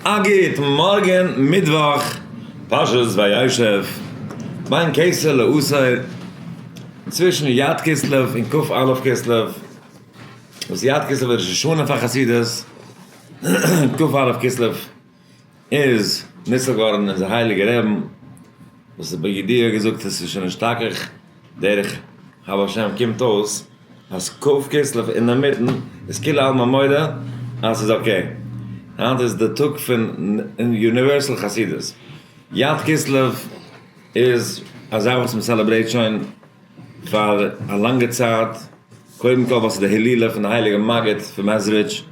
א גוט מארגען מיטוואך פרשת וישב בין כסה לעשור צווישן יד כסלו און כ א כסלו וואס יד כסלו איז ראש השנה פאר חסידות כ א כסלו איז ניצול געווארן אונזער הייליגער רעבן וואס איז בידיעה געזאגט עס איז שוין נשתכח דרך הבעל שם קומט אויס אז כ' כסלו אינדערמיטן איז כולי עלמא מודה אז ס'איז okay. היינט איז די טאג פון universal חסידות. יד כסלו איז א זאך וואס מ' celebrate שוין פאר א לאנגע צייט, קודם כל ווייל ס'איז די הילולא פון די הייליגע מגיד פון מעזריטש,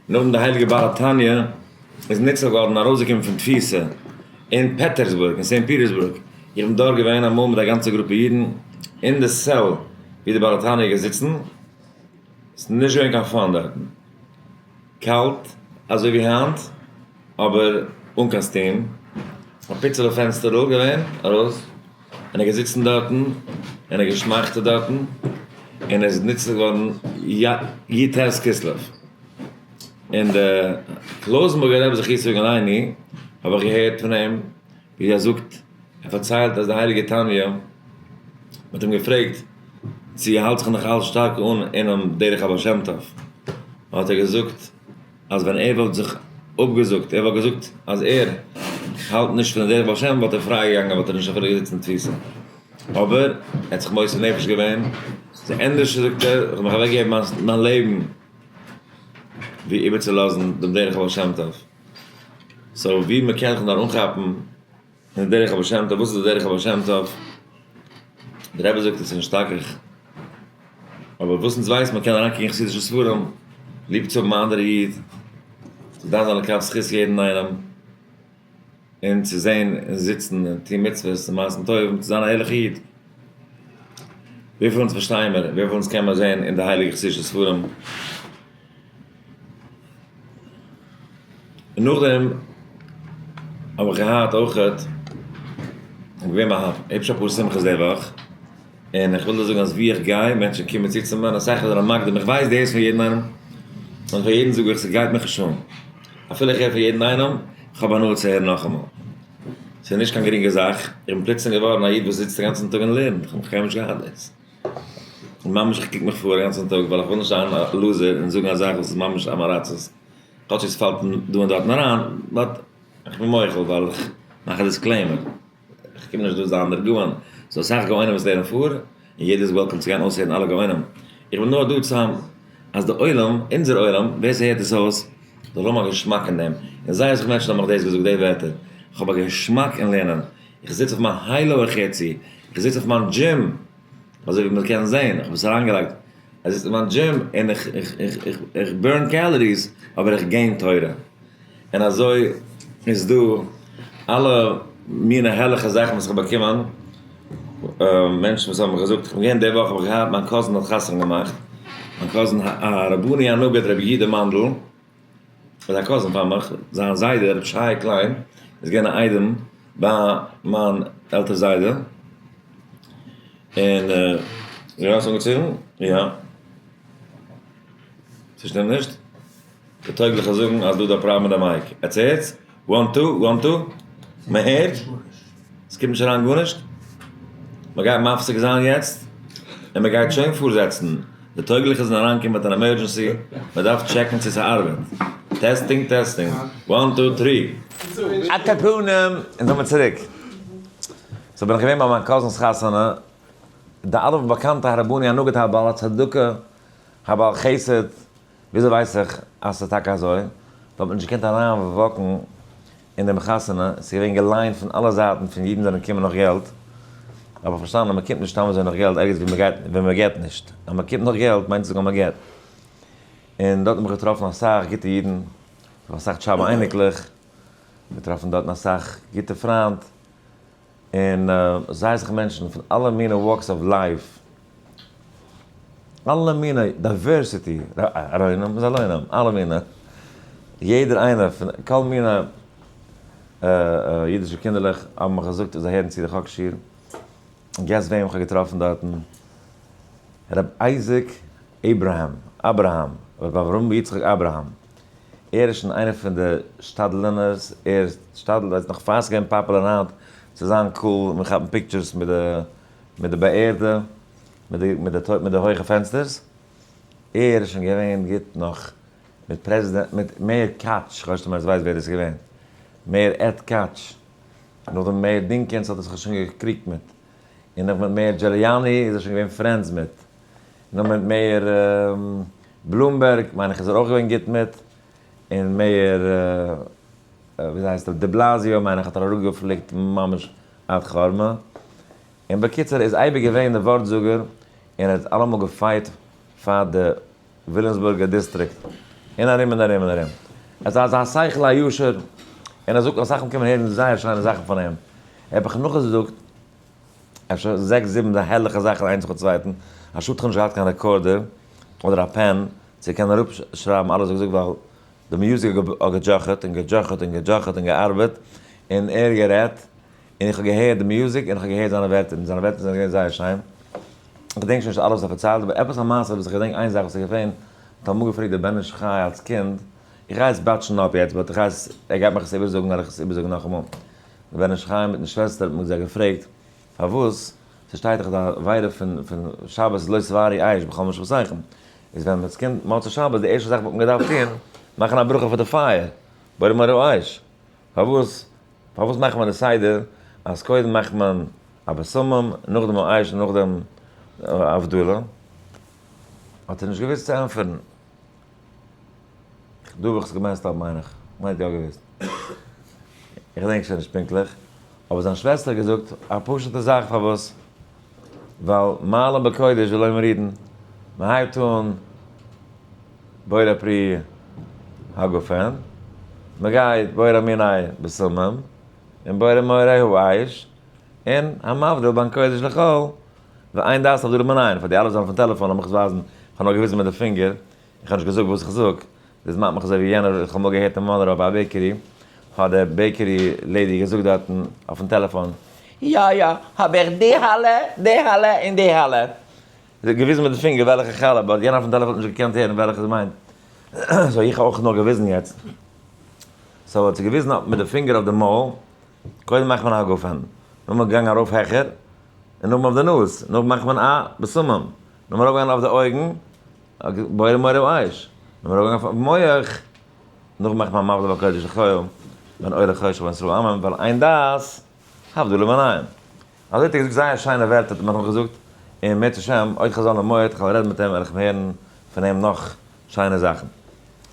נאכדעם די הייליגע בעל התניא איז ניצול געווארן ארויסגעקומען פון תפיסה אין פעטערסבורג, אין סעינט פיטערסבורג, איך בין דארט געווען אמאל מיט א גאנצע גרופע אידן אין די cell ווי די בעל התניא איז געזיצן, ס'איז נישט געווען קיין fun דארטן, קאלט אזוי ווי היינט אבער אן קיין steam, א פיצעלע פענסטערל געווען ארויס, און ער געזיצן דארטן און ער געשמאכטעט דארטן, און ער איז ניצול געווארן י ט כסלו. און די קלויזענבורגער רבי זכותו יגן עלינו האב איך געהערט פון אים ווי ער זאגט, ער פארציילט אז די הייליגע תניא מ'האט אים געפרעגט צו ער האלט זיך נאך אלץ שטארק אן אינעם דרך הבעל שם טוב, האט ער געזאגט אז ווען ער וואלט זיך אפגעזאגט, ער וואלט געזאגט אז ער האלט נישט פון די דרך בעל שם וואלט ער פריי געגאנגען וואלט ער נישט אפילו געזיצן אין תפיסה, אבער ער האט זיך מוסר נפש געווען, ס'איז ענדערש זאגט ער, איך וועל מיך אוועקגעבן מיין לעבן ווי איבערצולאזן דעם דרך הבעל שם טוב. so ווי מען קען זיך נאר אנכאפן אין דרך הבעל שם טוב, וואס איז די דרך הבעל שם טוב? דער רבי זאגט עס איז נשתכח, אבער וואס אונז ווייסן מען קען אריינקוקן אין חסידישע ספרים, ליב צו האבן א אנדערע איד, צו דן זיין לכף זכות יעדן איינעם, און צו זען און זיצן און טון מצוות און מעשים טובים, צו זיין א ערליכע איד. וויפיל אונז פארשטייען מיר, וויפיל אונז קען מען זען אין די הייליגע חסידישע ספרים. און נאכדעם האב איך געהאט אויכעט, איך בין געווען ביי היפש אפאר שמחות די וואך, און איך וויל דיר זאגן אז ווי איך גיי, מענטשן קומען צו צו מיר, אסאך זענען מקדים, איך ווייס דאס פון יעדן איינעם, און פאר יעדן זאג איך ס'גייט מיך נישט אן, אפילו איך הער פון יעדן איינעם, איך האב הנאה צו הערן נאכאמאל. ס'איז נישט קיין גרינגע זאך, איך בין פלוצלינג געווארן א איד וואס זיצט די גאנצן טאג און לערנט, איך האב נאך קיינמאל נישט געהאט דאס. ממש איך קוק מיך פאר א גאנצן טאג ווייל איך וויל נישט זיין א loser און זאגן א זאך וואס איז ממש עם הארצות, כאטש עס פאלט דא און דארטן אריין, but איך בין מוחל ווייל איך מאך א disclaimer, איך קום נישט דא זיין דער גאון, ס'דא אסאך גאונים וואס לערנען פאר, און יעדער איז welcome צו גיין אויסהערן אלע גאונים, איך בין נאר דא צו אז די עולם, אונזער עולם, ווער ס'הערט עס אויס, זאל האבן א געשמאק אין דעם, און זייער אסאך מענטשן האבן מיך דאס געזאגט די ווערטער, איך האב א געשמאק אין לערנען, איך זיץ אויף מיין היילא איך הער צו, איך זיץ אויף מיין דזשים, אזוי ווי מען קען זען, איך האב עס אריינגעלייגט, איך זיץ אין מיין דזשים און איך איך איך איך איך burn calories, אבער איך gain תורה. און אזוי איז דא אלע מינע הערליכע זאכן וואס איך האב באקומען, מענטשן וואס האבן מיך געזאגט, איך בין געווען די וואך האב איך געהאט מיין cousin האט חתונה געמאכט, מיין cousin הרבני הנגיד רבי יהודה מאנדל, איז א cousin פאר מיך, זיין זיידע רבי שייע קליין איז געווען א איידעם ביי מיין עלטער זיידע, און יא האסט אנגעצויגן? יא. ס'שטימט נישט? די טויגליכע זאגן אז דא איז א פראבלעם מיט די mic. עטס הערטס? one two one two מען הערט? ס'קומט נישט אריין גארנישט? מ'גייט מפסיק זיין יעצט און מ'גייט שוין פארזעצן. די טויגליכע זענען אריינגעקומען מיט אן emergency, מ'דארף טשעקן צו ס'ארבעט. testing testing one two three. על כל פנים, אונז זעמיר צוריק. so בין איך געווען ביי מיין cousin'ס חתונה, די אלע באקאנטע הרבני הנגיד הבעל הצדקה הבעל חסד, וויאזוי ווייס איך אז ס'איז טאקע אזוי? ווייל מ'האט נישט געקענט אריין walk ן אין דעם חתונה, ס'איז געווען געליינט פון אלע זייטן פון אידן זענען געקומען נאך געלט, האב איך פארשטאנען אז מ'קומט נישט סתם אזוי נאך געלט ערגעץ ווי מ'גייט ווען מ'געט נישט, אז מ'קומט נאך געלט מיינט עס אז מ'געט. און דארט האב איך געטראפן אסאך גוטע אידן, אסאך טשאבא אייניקלעך, געטראפן דארטן אסאך גוטע פריינט, און זייער אסאך מענטשן פון אלע מיני walks of life, אלע מיני diversity, ארוינים זאלוינים, אלע מיני, יעדער איינער פון כל מיני אידישע קינדערלעך האבן מיך געזאגט אז זיי הערן צו די חק שיעור, guess וועם איך האב געטראפן דארטן? ר' אייזיק אברהם, אברהם, ר' אברהם יצחק אברהם. ער איז שוין איינער פון די שתדלנערס, ער שתדל'ט, ער איז נאך פאר ס'איז געווען popular היינט צו זיין cool און כאפן pictures מיט די מיט די באערדע, מיט די מיט די מיט די הויכע פענסטערס, ער איז שוין געווען גוט נאך מיט פרעזידענט מיט mayor קאטש, כ'ווייס נישט אויב מ'ווייסט ווער דאס איז געווען, mayor עד קאטש, נאכדעם mayor דינקינס האט ער זיך שוין געקריגט מיט, און נאך מיט mayor דזשוליאני איז ער שוין געווען friends מיט, נאך מיט mayor בלומבערג מיין איך איז ער אויך געווען גוט מיט, און mayor וויאזוי הייסט ער דיבלאזיאו מיין איך האט ער אראפגעפליקט ממש עד חרמה, און בקיצור ער איז אייביג געווען די ווארט זאגער און ער האט אלעמאל גע fight פאר די וויליאמסבורגער דיסטריקט און ארום און ארום און ארום. ער איז אזא שכל הישר און ער זאגט אסאך מאל קען מען הערן זייער שיינע זאכן פון אים. ער האט מיך נאכגעזאגט אפשר זעקס זיבן הערליכע זאכן איינס נאכן צווייטן. א שאד כ'האב נישט געהאט קיין recorder אדער א pen צו קענען אראפשרייבן אלעס וואס ער האט געזאגט ווייל די music האט געדזשאכעט און געדזשאכעט און געדזשאכעט און געארבעט און ער גערעדט און איך האב געהערט די music און איך האב געהערט זיינע ווערטער און זיינע ווערטער זענען געווען זייער שיין. איך געדענק שוין נישט אלעס וואס ער פארציילט אבער עפעס א מעשה וואס איך געדענק איין זאך וואס איז געווען, מ'האט אמאל געפרעגט די בן איש חי אלס קינד, איך גיי עס botch ן אפ יעצט but איך גיי עס, ער גייט מיך עס איבערזאגן וועל איך עס איבערזאגן נאכאמאל. די בן איש חי מיטן שוועסטער האט מען זיי געפרעגט פארוואס ס'שטייט דאך די עבירה פון פון שבת איז לא תבערו אש בכל מושבותיכם, איז ווען ס'קומט מוצאי שבת די ערשטע זאך וואלט מען געדארפט טון מאכן א ברכה פאר די פייער, בורא מאורי האש, פארוואס פארוואס מאכט מען די סדר אז קודם מאכט מען א בשמים, נאכדעם א אש און נאכדעם הבדלה? האט ער נישט געוואוסט צו ענטפערן. דא האב איך עס גע messed up מיין איך. כ'מיין ער האט יא געוואוסט. איך געדענק שוין נישט פונקטליך. אבער זיין שוועסטער האט געזאגט א פשוט'ע זאך פארוואס. ווייל מעלין בקודש ולא מורידין. מ'הייבט אן בורא פרי הגפן, מ'גייט בורא מיני בשמים, און בורא מאורי האש, און המבדיל בין קודש לחול, ואין דעת הבדלה מנין, פאר די אלע וואס זענען אויפן טעלעפאן לאמיך עס ווייזן, איך האב נאר געוויזן מיט די פינגער, איך האב נישט געזאגט וואס איך זאג, דאס מאכט מיך אזוי ווי יענער, איך האב אמאל געהערט אין מאנרא ביי א bakery, האט די bakery lady געזאגט דארטן אויפן טעלעפאן, יא יא, האב איך די חלה, די חלה, און די חלה. זי האט געוויזן מיט די פינגער וועלכע חלה, but יענער אויפן טעלעפאן האט נישט געקענט הערן וועלכע זי מיינט, so איך האב אויך נאר געוויזן יעצט. so האט זי געוויזן מיט די פינגער אויף די מויל, קודם מאכט מען א הגפן, נאכדעם געגאנגען ארויף העכער, און נאכדעם אויף די נאז, נאכדעם מאכט מען א בשמים, נאכדעם ארויפגיין אויף די אויגן, בורא מאורי האש, נאכדעם ארויפגיין אויפן מח, נאכדעם מאכט מען א מבדיל בין קודש לחול, בין אור לחושך בין ישראל לעמים, ווייל אין דעת הבדלה ביניהם. אזוי האט ער געזאגט זייער שיינע ווערטער האט ער מיר נאך געזאגט, און אם ירצה השם עוד חזון למועד כ'וועל רעדן מיט אים וועל איך הערן פון אים נאך שיינע זאכן.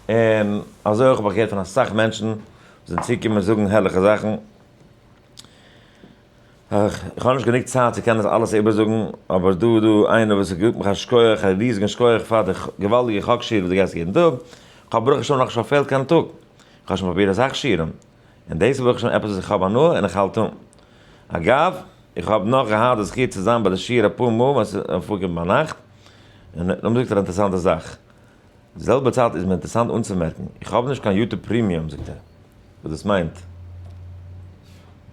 און אזוי אויך האב איך געהערט פון אסאך מענטשן וואס זענען צוגעקומען זאגן הערליכע זאכן. איך האב נישט גענוג צייט צו קענען דאס אלעס איבערזאגן, אבער דא איז דא איינער וואס האט געזאגט מיך א שכוח, א ריזיגן שכוח פאר די געוואלדיגע חק שיעור וואס דו געבסט יעדן טאג, כ'האב ברוך השם נאכנישט פארפעלט קיין טאג, כ'האב שוין פרובירט אסאך שיעורים, און דאס איז ברוך השם עפעס וואס איך האב הנאה און איך האלט אן. אגב, איך האב נאך געהאט די זכי' צו זיין ביי די שיעור אפאר מאל ווען ס'איז פארגעקומען ביינאכט, און נאכדעם זאגט ער א אינטערעסאנטע זאך. די זעלבע צייט איז מיר אינטערעסאנט אנצומערקן, איך האב נישט קיין YouTube Premium זאגט ער, וואס דאס מיינט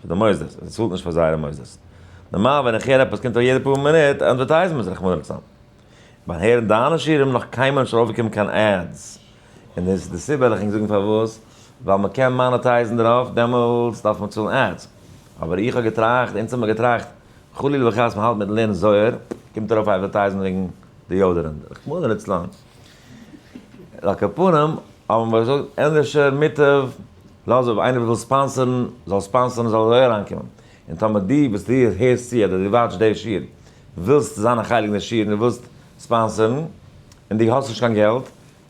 פאר די מוסדות, ער צאלט נישט פאר זייערע מוסדות. נארמאל ווען איך הער עפעס קומט אויף יעדע פאר מינוט advertisements רחמנא לצלן. ביים הערן דיינע שיעורים נאך קיינמאל נישט ארויפגעקומען קיין ads, און דאס איז די סיבה וועל איך ענק זאגן פארוואס, ווייל מען קען monetize ן דערויף דעמאלטס דארף מען צאלן ads, אבער איך האב געטראכט, אונז האמיר געטראכט, חלילה וחס מען האלט מיטן לערנען זוהר, קומט ארויף א advertisement וועגן deodorant, רחמנא לצלן. על כל פנים האבן מיר געזאגט ענדערשער מוטב לאז אויב איינער וויל sponsor ן זאל sponsor ן זאל אזוי אריינקומען, און טאמער דו וואס דו הערסט צו אדער דו watch סט די שיעור ווילסט זיין א חלק אין די שיעור און דו ווילסט sponsor ן און דו האסט נישט קיין געלט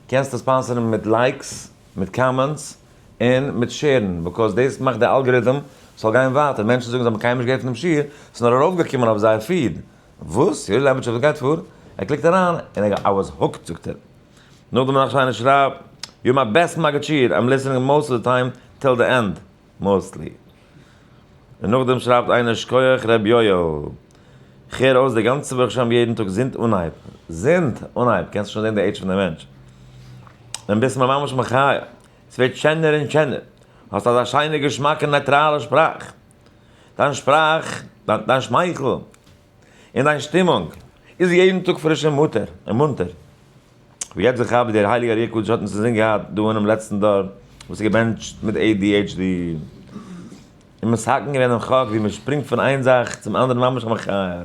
קענסטו sponsor ן מיט likes מיט comments און מיט share ן because דאס מאכט די algorithm ס'זאל גיין ווייטער, מענטשן זאגן זיי האבן קיינמאל נישט געהערט פון דעם שיעור ס'איז נאר ארויפגעקומען אויף זייער feed, וואס? יואל לעבאוויטש וואס גייט פאר? ער קליקט אריין און ער I was hooked זאגט ער. נאכדעם נאך שיינע שרייב, you're my best מגיד שיעור, I'm listening most of the time till the end, mostly. און נאכדעם שרייבט איינער שקויעך ר' יואל, כ'הער אויס די גאנצע ברוך שם יעדן טאג זינט אנהייב, זינט אנהייב, קענסט שוין זען די עידזש פון די מענטש, און ביסט מיר ממש מחיה, ס'ווערט שענער און שענער, האסט אזא שיינע געשמאקע נייטראלע שפראך, דיין שפראך, דיין שמייכל, און דיין שטימונג איז יעדן טאג פריש און מוטער און מונטער. כ'האב יעצט געכאפט ווי דער הייליגער אריה הקדוש האט אונז אינזין געהאט דא אינעם לעצטן דור וואס איז געבענטשט מיט ADHD און מתקן געווען דעם חק ווי מ'שפרינגט פון איין זאך צום אנדערן ממש א מחיה.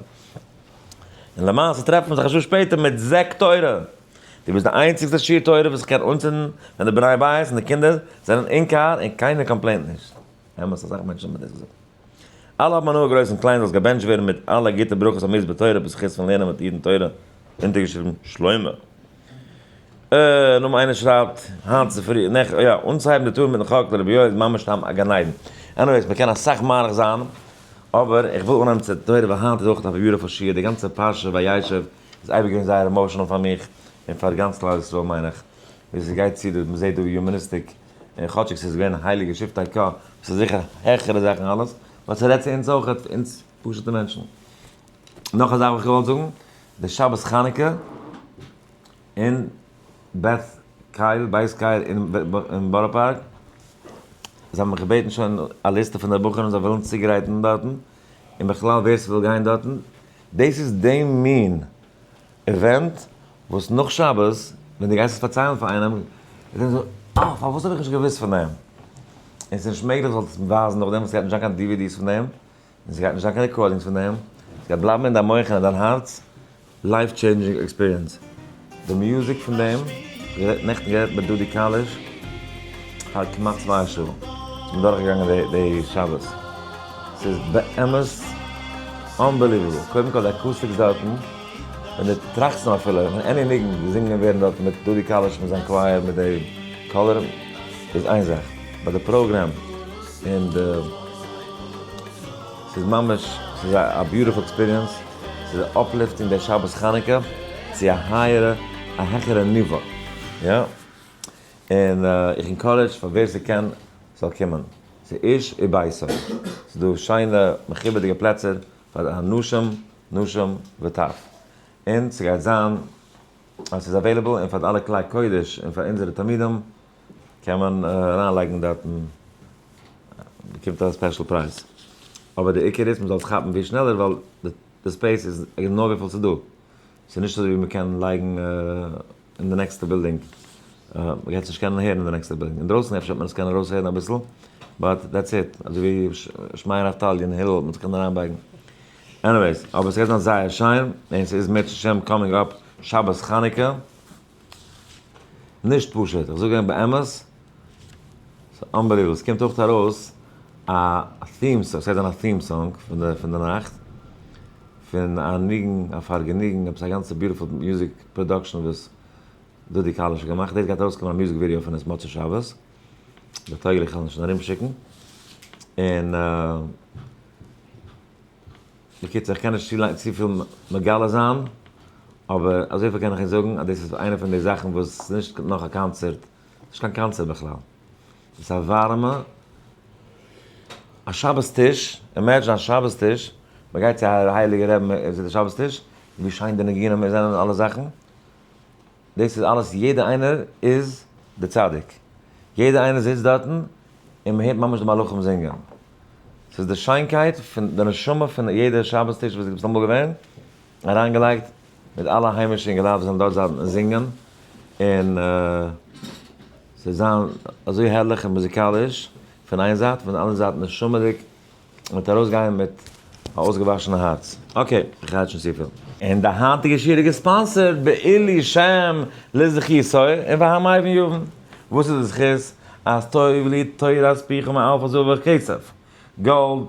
און למעשה טרעפט מען זיך א שעה שפעטער מיט זעק תורה. דו ביסט די איינציגסטע שיעור תורה וואס איך קען אנצינדן ווען די בני בית און די קינדער זענען אין קאר און קיינער complain ט נישט. אמת אסאך מענטשן האבן מיר דאס געזאגט. אלע האבן הנאה גרויס און קליין זאלסט געבענטשט ווערן מיט אלע גוטע ברכות האמורות בתורה בזכות פון לערנען מיט אידן תורה אונטערגעשריבן שלמה. אה, נאר איינער שרייבט היינט צופרי, נעכ, יא, אנצוהייבן די טור מיטן חק לרבי יואל איז ממש סתם א גן עדן. anyways, מ'קען אסאך מאריך זיין, אבער איך וויל אנהייבן צו תורה ווייל היינט איז אויך א beautiful שיעור, די גאנצע פרשה וישב איז אייביג געווען זייער emotional פאר מיך, און פאר גאנץ כלל ישראל מיין איך, ווי ס'גייט צו דא, מ'זעט דא humanistic, און כאטשיג ס'איז געווען הייליגע שבטי קה, וואס איז זיכער העכערע זאכן אלעס, but ס'רעדט צו אונז אויכעט, אונז פשוט'ע מענטשן. נאך א זאך וואס איך געוואלט זאגן, די שבת חנוכה אין בית קייל, בית קייל אין בארא פארק, זיי האבן מיך געבעטן שוין א ליסטע פון די בחורים זיי ווילן צוגרייטן דארטן, און בכלל ווער ס'וויל גיין דארטן, דאס איז די מין event וואס נאך שבת ווען דו גייסט עס פארציילן פאר איינעם וועט ער זאגן אה פארוואס האב איך נישט געוואוסט פון דעם? און ס'איז נישט מעגליך זאלסט עס ווייזן נאכדעם וואס ס'גייט נישט זיין קיין DVDs פון דעם, און ס'גייט נישט זיין קיין recordings פון דעם, ס'גייט בלייבן אין דיין מח און אין דיין הארץ, life changing experience. די music פון דעם, כ'האב נעכטן גערעדט מיט דודי קאליש פאר כמעט צוויי שעה, ס'איז מיר דורכגעגאנגען די שבת, ס'איז באמת unbelievable, קודם כל די acoustics דארטן, ווען דו טראכסט נאר אפילו, ווען any ניגון געזינגען ווערן דארטן מיט דודי קאליש מיט זיין choir מיט די קאלער איז איין זאך, but די פראגרעם און די, ס'איז ממש, ס'איז א beautiful experience, ס'איז uplifting די שבת חנוכה צו א higher ע, א העכערע ניווא, יא, און איך encourage פאר ווער ס'קען זאל קומען, ס'איז איש וביתו, ס'איז דא שיינע מכובד'יגע פלעצער פאר אנשים, נשים וטף, און ס'גייט זיין אז ס'איז available און פאר אלע כלי קודש און פאר אונזערע תלמידים קען מען אריינלייגן דארטן, באקומט א special פרייז. אבער די עיקר איז מ'זאל עס כאפן ווי שנעלער ווייל די space איז נאר וויפיל ס'איז דא. ס'איז נישט אזוי ווי מ'קען לייגן אין די נעקסטע בילדינג. מ'גייט עס נישט קענען הערן אין די נעקסטע בילדינג. אינדרויסן אפשר וועט מען עס קענען ארויסהערן אביסל, but that's it. אזוי ווי שמעיה נפתלי און הלל וואלט מען זיך קענען אריינבייגן. anyways, אבער ס'גייט זיין זייער שיין, און ס'איז מירצעשעם coming up שבת חנוכה. נישט פשוט, איך זאג ענק באמת, ס'איז unbelievable, ס'קומט אויך ארויס א theme song, ס'גייט זיין א theme song פון די פון די נאכט, פון א ניגון, א פארגעניגן, עפעס א גאנצע beautiful music production וואס דודי קאליש האט געמאכט, דאס גייט ארויסקומען א music video פון עס מוצאי שבת, די טויגליכע וועלן שוין ארומשיקן, און. בקיצור איך קען נישט צופיל מגלה זיין, אבער אזויפיל קען איך ענק זאגן אז דאס איז איינע פון די זאכן וואס איז נישט נאך א קאנצערט, נישט קיין קאנצערט בכלל, עס איז א ווארעמע, א שבת טיש, imagine א שבת טיש, מען גייט צו א הייליגע רבי מען זעט די שבת טיש, ווי שיין די ניגונים זענען און אלע זאכן, דאס איז אלעס יעדער איינער איז די צדיק, יעדער איינער זיצט דארטן און מען הערט ממש די מלאכים זינגען, ס'איז די שיינקייט פון די נשמה פון יעדע שבת טיש וואס איז אמאל געווען, אריינגעלייגט מיט אלע היימישע אינגעלייט וואס זענען דארט זיין זינגען, און ס'וועט זיין אזוי הערליך און מוזיקאליש פון איין זייט, פון די אנדערע זייט נשמה'דיג. מ'וועט ארויסגיין מיט א אויסגעוואשענע הארץ. okay, איך רעד שוין צופיל. און די היינטיגע שיעור איז גע sponsored בעילוי שם לזכותו און והמבין יבין. וואס איז די זכות? אז טוב לי תורת פיך מאלפי זהב וכסף. גאלד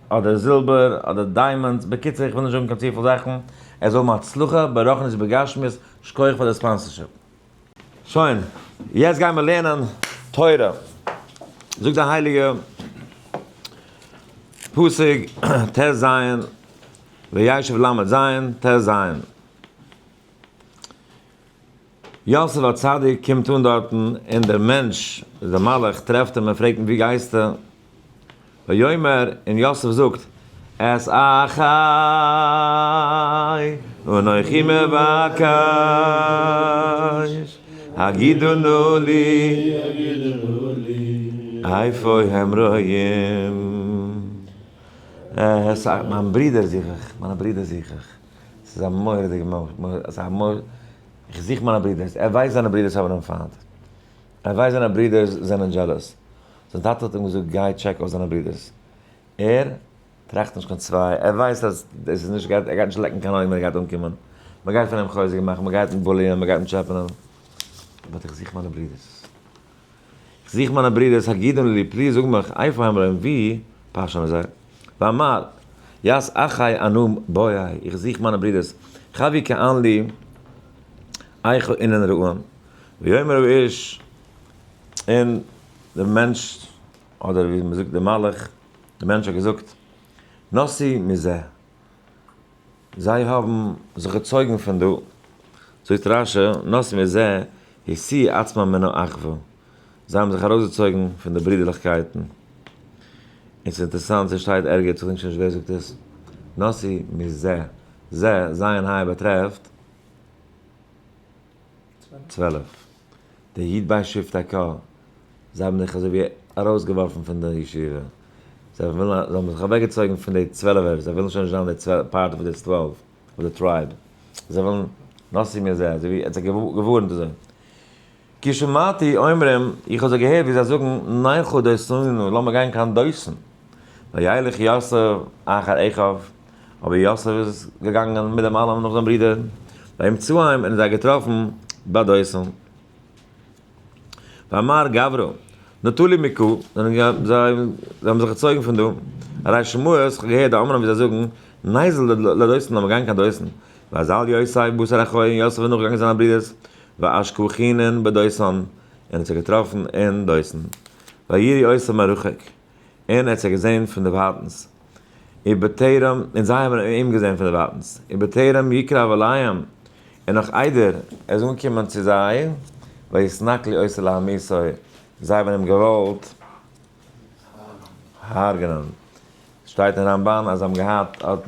אדער זילבער אדער diamonds, בקיצור איך וויל נישט זאגן קיין צופיל זאכן, ער זאל האבן הצלחה ברוחניות ובגשמיות, שכוח פאר די sponsorship. שוין, יעצט גייען מיר לערנען תורה. זאגט די הייליגע פסוק ט ז, וישב ל ז, ט ז. יוסף הצדיק קומט אן דארטן, און דער מענטש, דער מלאך, טרעפט אים און פרעגט אים, וואו גייסטו? ויאמר, און יוסף זאגט, את אחי אנכי מבקש, הגידו נא לי, איפה הם רועים. את אחי, מיין ברודער זוך איך, מיינע ברידער זוך איך. ס'איז א מורא'דיגע, ס'איז א מור. איך זוך מיינע ברידערס. ער ווייסט זיינע ברידערס האבן אים פיינט. ער ווייסט זיינע ברידערס זענען jealous. זיין טאטע האט אים געזאגט גיי check אויס זיינע ברידערס. ער טראכט נישט קיין צוויי, ער ווייסט אז דאס איז נישט, ער גייט נישט לעקן קיין אויג ווען ער גייט אנקומען. מען גייט פון אים חוזק מאכן, מען גייט אים bully ען, מען גייט אים טשעפענען. but איך זוך מיינע ברידערס. איך זוך מיינע ברידערס, הגידו לי, please זאג מיך, איפה הם רואים, ווי פאשענען זיי? ואמר, ית אחי אנא בעי, איך זוך מיינע ברידערס, חבי כען לי, איכה אינן ראם. ויאמר האיש, און דער מענטש, אדער ווי מען זאגט דער מלאך, דער מענטש האט געזאגט, נסו מזה, זיי האבן זיך געצויגן פון דא, זאגט רשי, נסו מזה, הסיעו עצמם מן האחווה, זיי האבן זיך ארויסגעצויגן פון די ברידערליכקייטן. און ס'איז אינטערעסאנט, ס'שטייט ערגעץ, כ'דענק שוין נישט ווער זאגט עס, נסו מזה, זה, ז' ה' באטרעפט 12. די י"ב שבטי קה, זיי האבן זיך אזוי ווי ארויסגעווארפן פון די ישיבה. זיי ווילן, זיי האבן זיך אוועקגעצויגן פון די צוועלעווער, זיי ווילן שוין נישט זיין די צוועלף, part of די 12, of די tribe. זיי ווילן, נסו מזה, אזוי ווי ער האט זיי געווארנט אזוי. כי שמעתי אומרים, איך האב זיי געהערט ווי זיי זאגן, נלכה דותינה, לאמיר גיין קיין דותן. וילך יוסף אחר אחיו, אבער יוסף איז געגאנגען מיט דעם אלעם נאך זיין ברודער, וימצאם און זיי געטראפן בדותן. ואמר גברא, נטו לי מכא, זיי האבן זיך געצויגן פון דא, הרי שמועות, איך האב געהערט די אומרים ווי זיי זאגן, ניזל לדותן, לאמיר גיין קיין דותן. ויזל יוסף בתר אחוי, און יוסף איז נאכגעגאנגען זיינע ברידערס, ואשכחינן בדותן, און האט זיי געטראפן אין דותן. ויראו אותו מרחוק, און ער האט זיי געזען פון דערווייטנס. ובטרם, און זיי האבן אים געזען פון דערווייטנס. ובטרם יקרב אליהם, און נאך איידער ער איז אנגעקומען צו זיי, ויתנכלו אותו להמיתו, זיי האבן אים געוואלט הרג'נען. שטייט אין רמב"ן אז זיי האבן געהאט, האט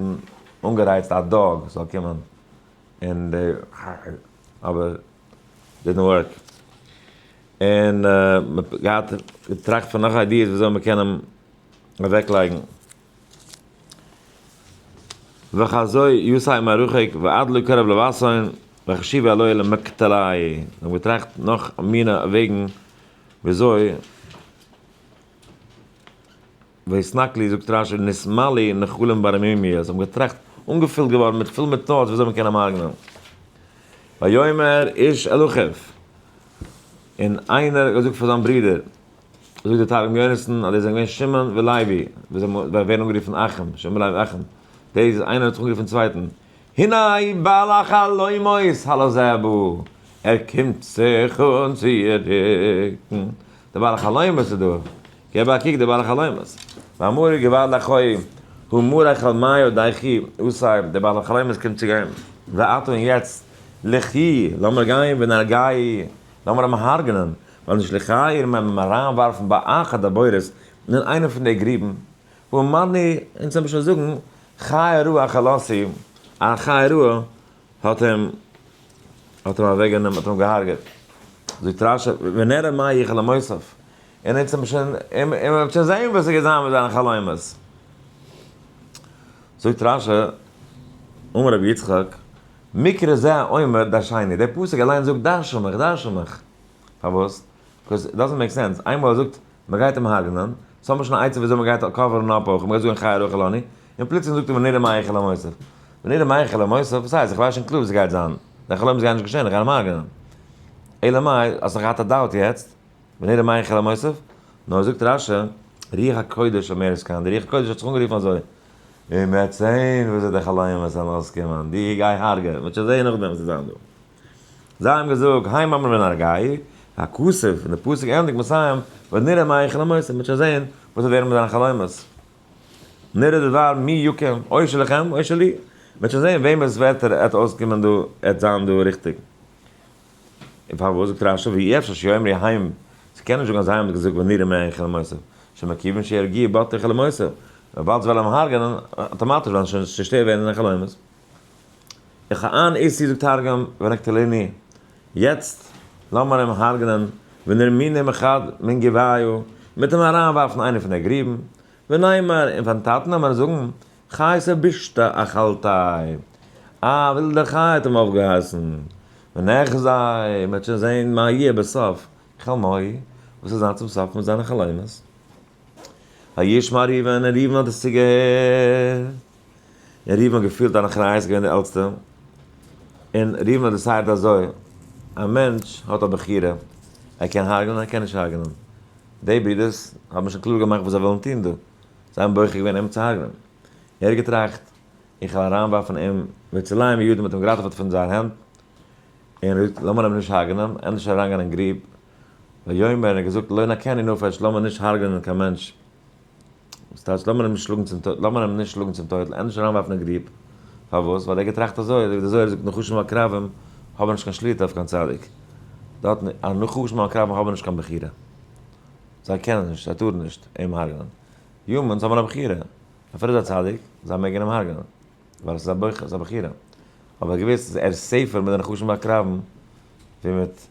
אנגערייצט א dog זאל קומען און די, אבער didn't work. און מען האט געהאט געטראכט פון נאך ideas וויאזוי מען קען אים אוועקלייגן. וכאזוי יוסי מרחוק ועד לא קרב לבשון וחשיב אלוהי למקטלי. זיי האבן געטראכט נאך מינע וועגן וויאזוי ויתנכלו, זאגט רשי, נתמלאו נחלים בערמומיות, זיי האבן געטראכט, אנגעפילט געווארן מיט פול מיט thoughts וויאזוי מען קען אים הרג'נען. ויאמר איש אל אחיו, און איינער האט געזאגט פאר זיין ברודער, זאגט דער תרגום יונתן אז דאס זענען געווען שמעון ולוי, וואס זיי ווערן אנגערופן אחים, שמעון ולוי אחים, דאס איז איינער האט זיך אנגערופן צווייטן, הנה בעל החלומות הלזה בא, ער קומט זיך אן צו רוקן, דער בעל החלומות איז דא, געב א קוק די בעל החלומות. ואמרי געוואלד לאחי, הא מרי חלמיה דכי אתי, דער בעל החלומות קומט צו גיין. ועתה און יעצט, לכי, לאמיר גיין ונהרגהו, לאמיר אים הרג'נען, ונשליכהו און אים אריינווארפן באחד הבורות, אין איינע פון די גריבן. ואמרנו, אונז וועלן שוין זאגן, חיה רעה אכלתהו, א חיה רעה האט אים האט אים אוועקגענומען, האט אים געהארגעט. זאגט רשי, ונראה מה יהיה חלומותיו. און אונז האבן שוין, און מען וועט שוין זען וואס איז געזיין מיט זיינע חלומות. זאגט רשי, אמר רבי יצחק, מקרא זה אומר דרשני, דער פסוק אליין זאגט דרשן מיך, דרשן מיך. פארוואס? because it doesn't make sense. איינמאל ער זאגט, מען גייט אים הרג'נען, so האבן מיר שוין א עצה וויאזוי מען גייט cover ן up אויך, מען גייט זאגן חיה רעה אכלתהו, און פלוצלינג זאגט ער ונראה מה יהיה חלומותיו. ונראה מה יהיה חלומותיו, וואס הייסט? איך ווייס שוין קלאר וואס גייט זיין. די חלומות גייען נישט געשען, איך גיי אים הרג'נען. אלא מאי, האסט נאך געהאט א דאוט יעצט? ונראה מה יהיה חלומותיו? נאר זאגט רשי, רוח הקודש אומרת כן, די רוח הקודש האט זיך אנגערופן אזוי, און מ'וועט זען וויאזוי די חלומות וועלן אויסקומען, דו גיי הרג'ע, מ'וועט שוין זען נאכדעם וואס וועט זיין דא. זיי האבן געזאגט, הם אמרו ונהרגהו, הכתוב, און די פסוק ענדיגט מסיים, ונראה מה יהיה חלומותיו, מ'וועט שוין זען וואס וועט ווערן מיט זיינע חלומות. נראה דבר מי יקום, או שלכם או שלי, מ'וועט שוין זען וועמענס ווערטער עט אויסקומען דא, עט זיין דא ריכטיג. און פארוואס זאגט רשי ואי אפשר שיאמרו הם, ס'קען נישט זאגן אז זיי האבן געזאגט ונראה מה יהיה חלומותיו, שמכיוון שיהרגוהו בטלו חלומותיו, וויבאלד זיי וועלן אים הרג'נען, אטאמאטיש וועלן שוין צושטערט ווערן זיינע חלומות. וכען איסי זאגט תרגום ונקטלינהו, יעצט לאמיר אים הרג'נען, ונרמינהו מחד מן גובייא, מיט אים אריינווארפן איינע פון די גריבן, ונימר, און פארן טאטן לאמיר זאגן, חיתא בישתא אכלתיה, א ווילדע חיה האט אים אויפגעהייסן. ונחזה, מ'וועט שוין זען מה יהיה בסוף חלמו, וואס וועט זיין צום סוף מיט זיינע חלומות. וישמע ראובן, און ראובן האט עס צוגעהערט, און ראובן האט געפילט אן אחריות, געווען דער עלטסטער, און ראובן האט decide ט אזוי, א מענטש האט א בחירה, ער קען הרג'נען ער קען נישט הרג'נען, די ברידערס האבן שוין קלאר געמאכט וואס זיי ווילן טון דא, זיי האבן בוחר געווען אים צו הרג'נען, ער האט געטראכט, איך וועל אריינווארפן אים, והצילהו מידם, מ'האט אים געראטעוועט פון זייער הענט, און ער זאגט, לאמיר אים נישט הרג'נען, ענדערש אריינגיין אין גריב, ויאמר, ער האט געזאגט, לא נכנו נפש, לאמיר נישט הרג'נען קיין מענטש, וואס טייטש לאמיר אים נישט שלאגן צום טויט, לאמיר אים נישט שלאגן צום טויט, ענדערש אריינווארפן אין גריב, פארוואס? ווייל ער האט געטראכט אזוי, אזוי ווי דער זוהר זאגט נחשים ועקרבים האבן נישט קיין שליטה אויף קיין צדיק, דארטן א נחשים ועקרבים האבן נישט קיין בחירה, זיי קענען נישט, זיי טארן נישט אים הרג'נען, humans האבן א בחירה, אפילו איז א צדיק, זיי מעגן אים הרג'נען, ווייל עס איז א בחירה, אבער געוויס איז ער safer מיט די נחשים ועקרבים ווי מיט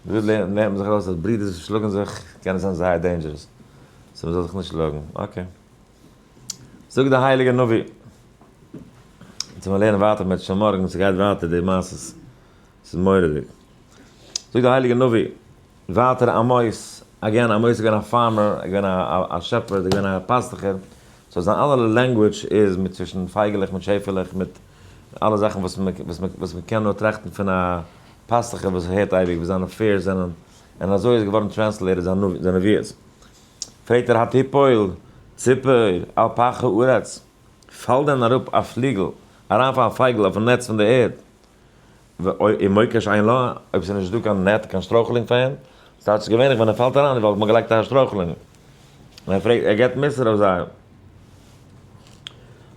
ווי לערנט מען זיך ארויס אז ברידערס וואס שלאגן זיך קענען זיין זייער dangerous, so מ'זאל זיך נישט שלאגן, okay. זאגט דער הייליגער נביא, יעצט וועלן מיר לערנען ווייטער מיט שוין מארגן, ס'גייט ווייטער די מעשות, ס'איז מורא'דיג. זאגט דער הייליגער נביא, ווייטער עמוס, again עמוס איז געווען א farmer, ער איז געווען א shepherd, ער איז געווען א פאסטוכער, so זיין אלע language איז מיט צווישן פייגעלעך מיט שעפעלעך מיט אלע זאכן וואס מען קען נאר טראכטן פון א פאסטוכער וואס הערט אייביג וואס זיינע fears זענען, און אזוי איז געווארן translated זיין נביאות. פרעגט ער התפול ציפור על פח הארץ, פאלט דען אראפ א פליגל, אריין פאר א פייגל אויפן נעץ פון די ערד, ומוקש אין לו, אויב ס'איז נישט דא קיין net קיין שטרויכלונג פאר אים, ס'טייטש געווענליך ווען ער פאלט אריין וואלט מען געלייגט א שטרויכלונג. און ער פרעגט, ער געבט מוסר אויף זיי,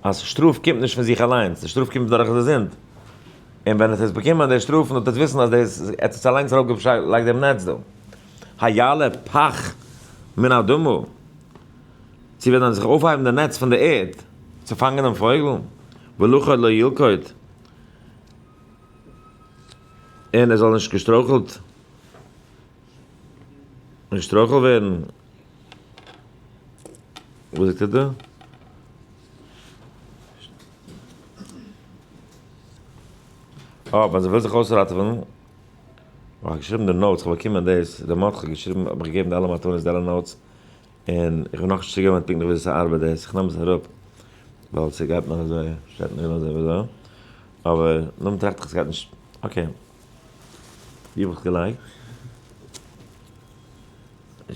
אז שטראף קומט נישט פון זיך אליינס, די שטראף קומט דורך די זינד. און ווען עס איז באקומען די שטראפן זאלט עטס וויסן אז דאס עטס האטס אליינס ארויפגעלייגט דעם נעץ דא. היעלה פח מן האדמה, צו וועט דען זיך אויפהייבן די נעץ פון די ערד צו פאנגען דעם פויגל, ולכוד לא ילכוד, און ער זאל נישט געשטרויכלט געשטרויכלט ווערן. וואס זאגט ער דא? אה, ווען זי וויל זיך אויסראטעווען, האב איך געשריבן די notes, כ'האב באקומען דאס, דער מרדכי האט געשריבן, האט מיך געגעבן די אלע מתנות, די אלע notes, און איך בין נאכנישט צוגעוואוינט פונקטליך וויאזוי ס'ארבעט דאס, איך נעם עס אראפ, ווייל ס'גייט מיר אזוי, שטייט מיר אזוי וויאזוי, אבער נאכדעם טראכט איך ס'גייט נישט, okay. ווי האב איך עס געלייגט? okay,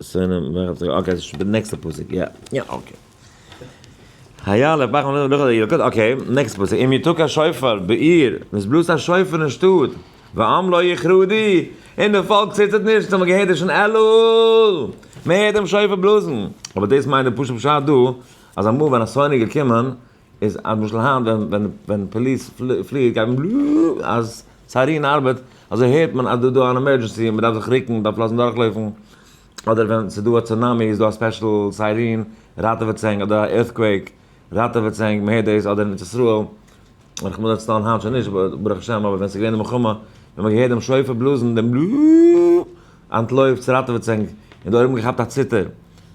ס'איז די next ע פסוק, יא, יא, okay. okay, next ע פסוק, אם יתקע שופר בעיר, מען בלאזט א שופר אין שטאט, והעם לא יחרדו, און די פאלק ציטערט נישט, האט מען געהערט דאס שוין אלול, מען הערט דעם שופר בלאזן, אבער דאס מיינט די פשוט פשט דא, אז אמאל ווען א שונא איז געקומען, איז אז למשל היינט ווען ווען ווען police פליעט גייט מען בלאאאאא אז siren ארבעט, אזוי הערט מען אז דא איז דא אן emergency און מען דארף זיך רוקן, מען דארף לאזן דורכלויפן, אדער ווען ס'איז דא א צונאמי איז דא א special siren, ראטעוועטס ענק, אדער א earthquake, ראטעוועטס ענק, מען הערט דאס, אדער אין ארץ ישראל, רחמנא לצלן היינט שוין נישט ברוך השם, אבער ווען ס'איז געווען די מלחמה, ווען מ'האט געהערט דעם שופר בלאזן, דעם בלאאאאא, אנטלויפטס, ראטעוועטס ענק, און די עולם האט געכאפט א ציטער,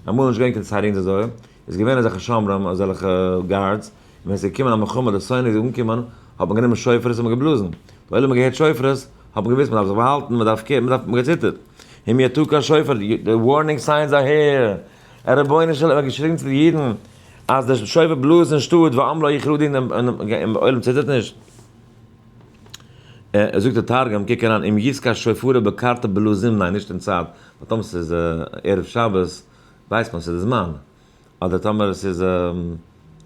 אמאל איז נישט געווען קיין sirens אזוי, איז געווען אזעלכע שומרים, אזעלכע guards, און ווען עס איז געקומען א מלחמה, די שונא איז אנגעקומען, האט מען גענומען שופרות און מען געבלאזן. די עולם האט געהערט שופרות, האט מען געוואוסט מען דארף זיך באהאלטן, מען דארף קערן, מען דארף, מען האט געציטערט. אם יתקע שופר, די warning signs are here! רבונו של עולם האט געשריגן צו די אידן, אז דער שופר בלאזט אין שטאט, והעם לא יחרדו, און די עולם ציטערט נישט. זאגט דער תרגום, קוק אריין, אם יתקע שופרא בקרתא בלא זמניה, נישט אין צייט, ווייל טאמער ס'איז ערב שבת, ווייסט מען ס'איז די זמן, אדער טאמער ס'איז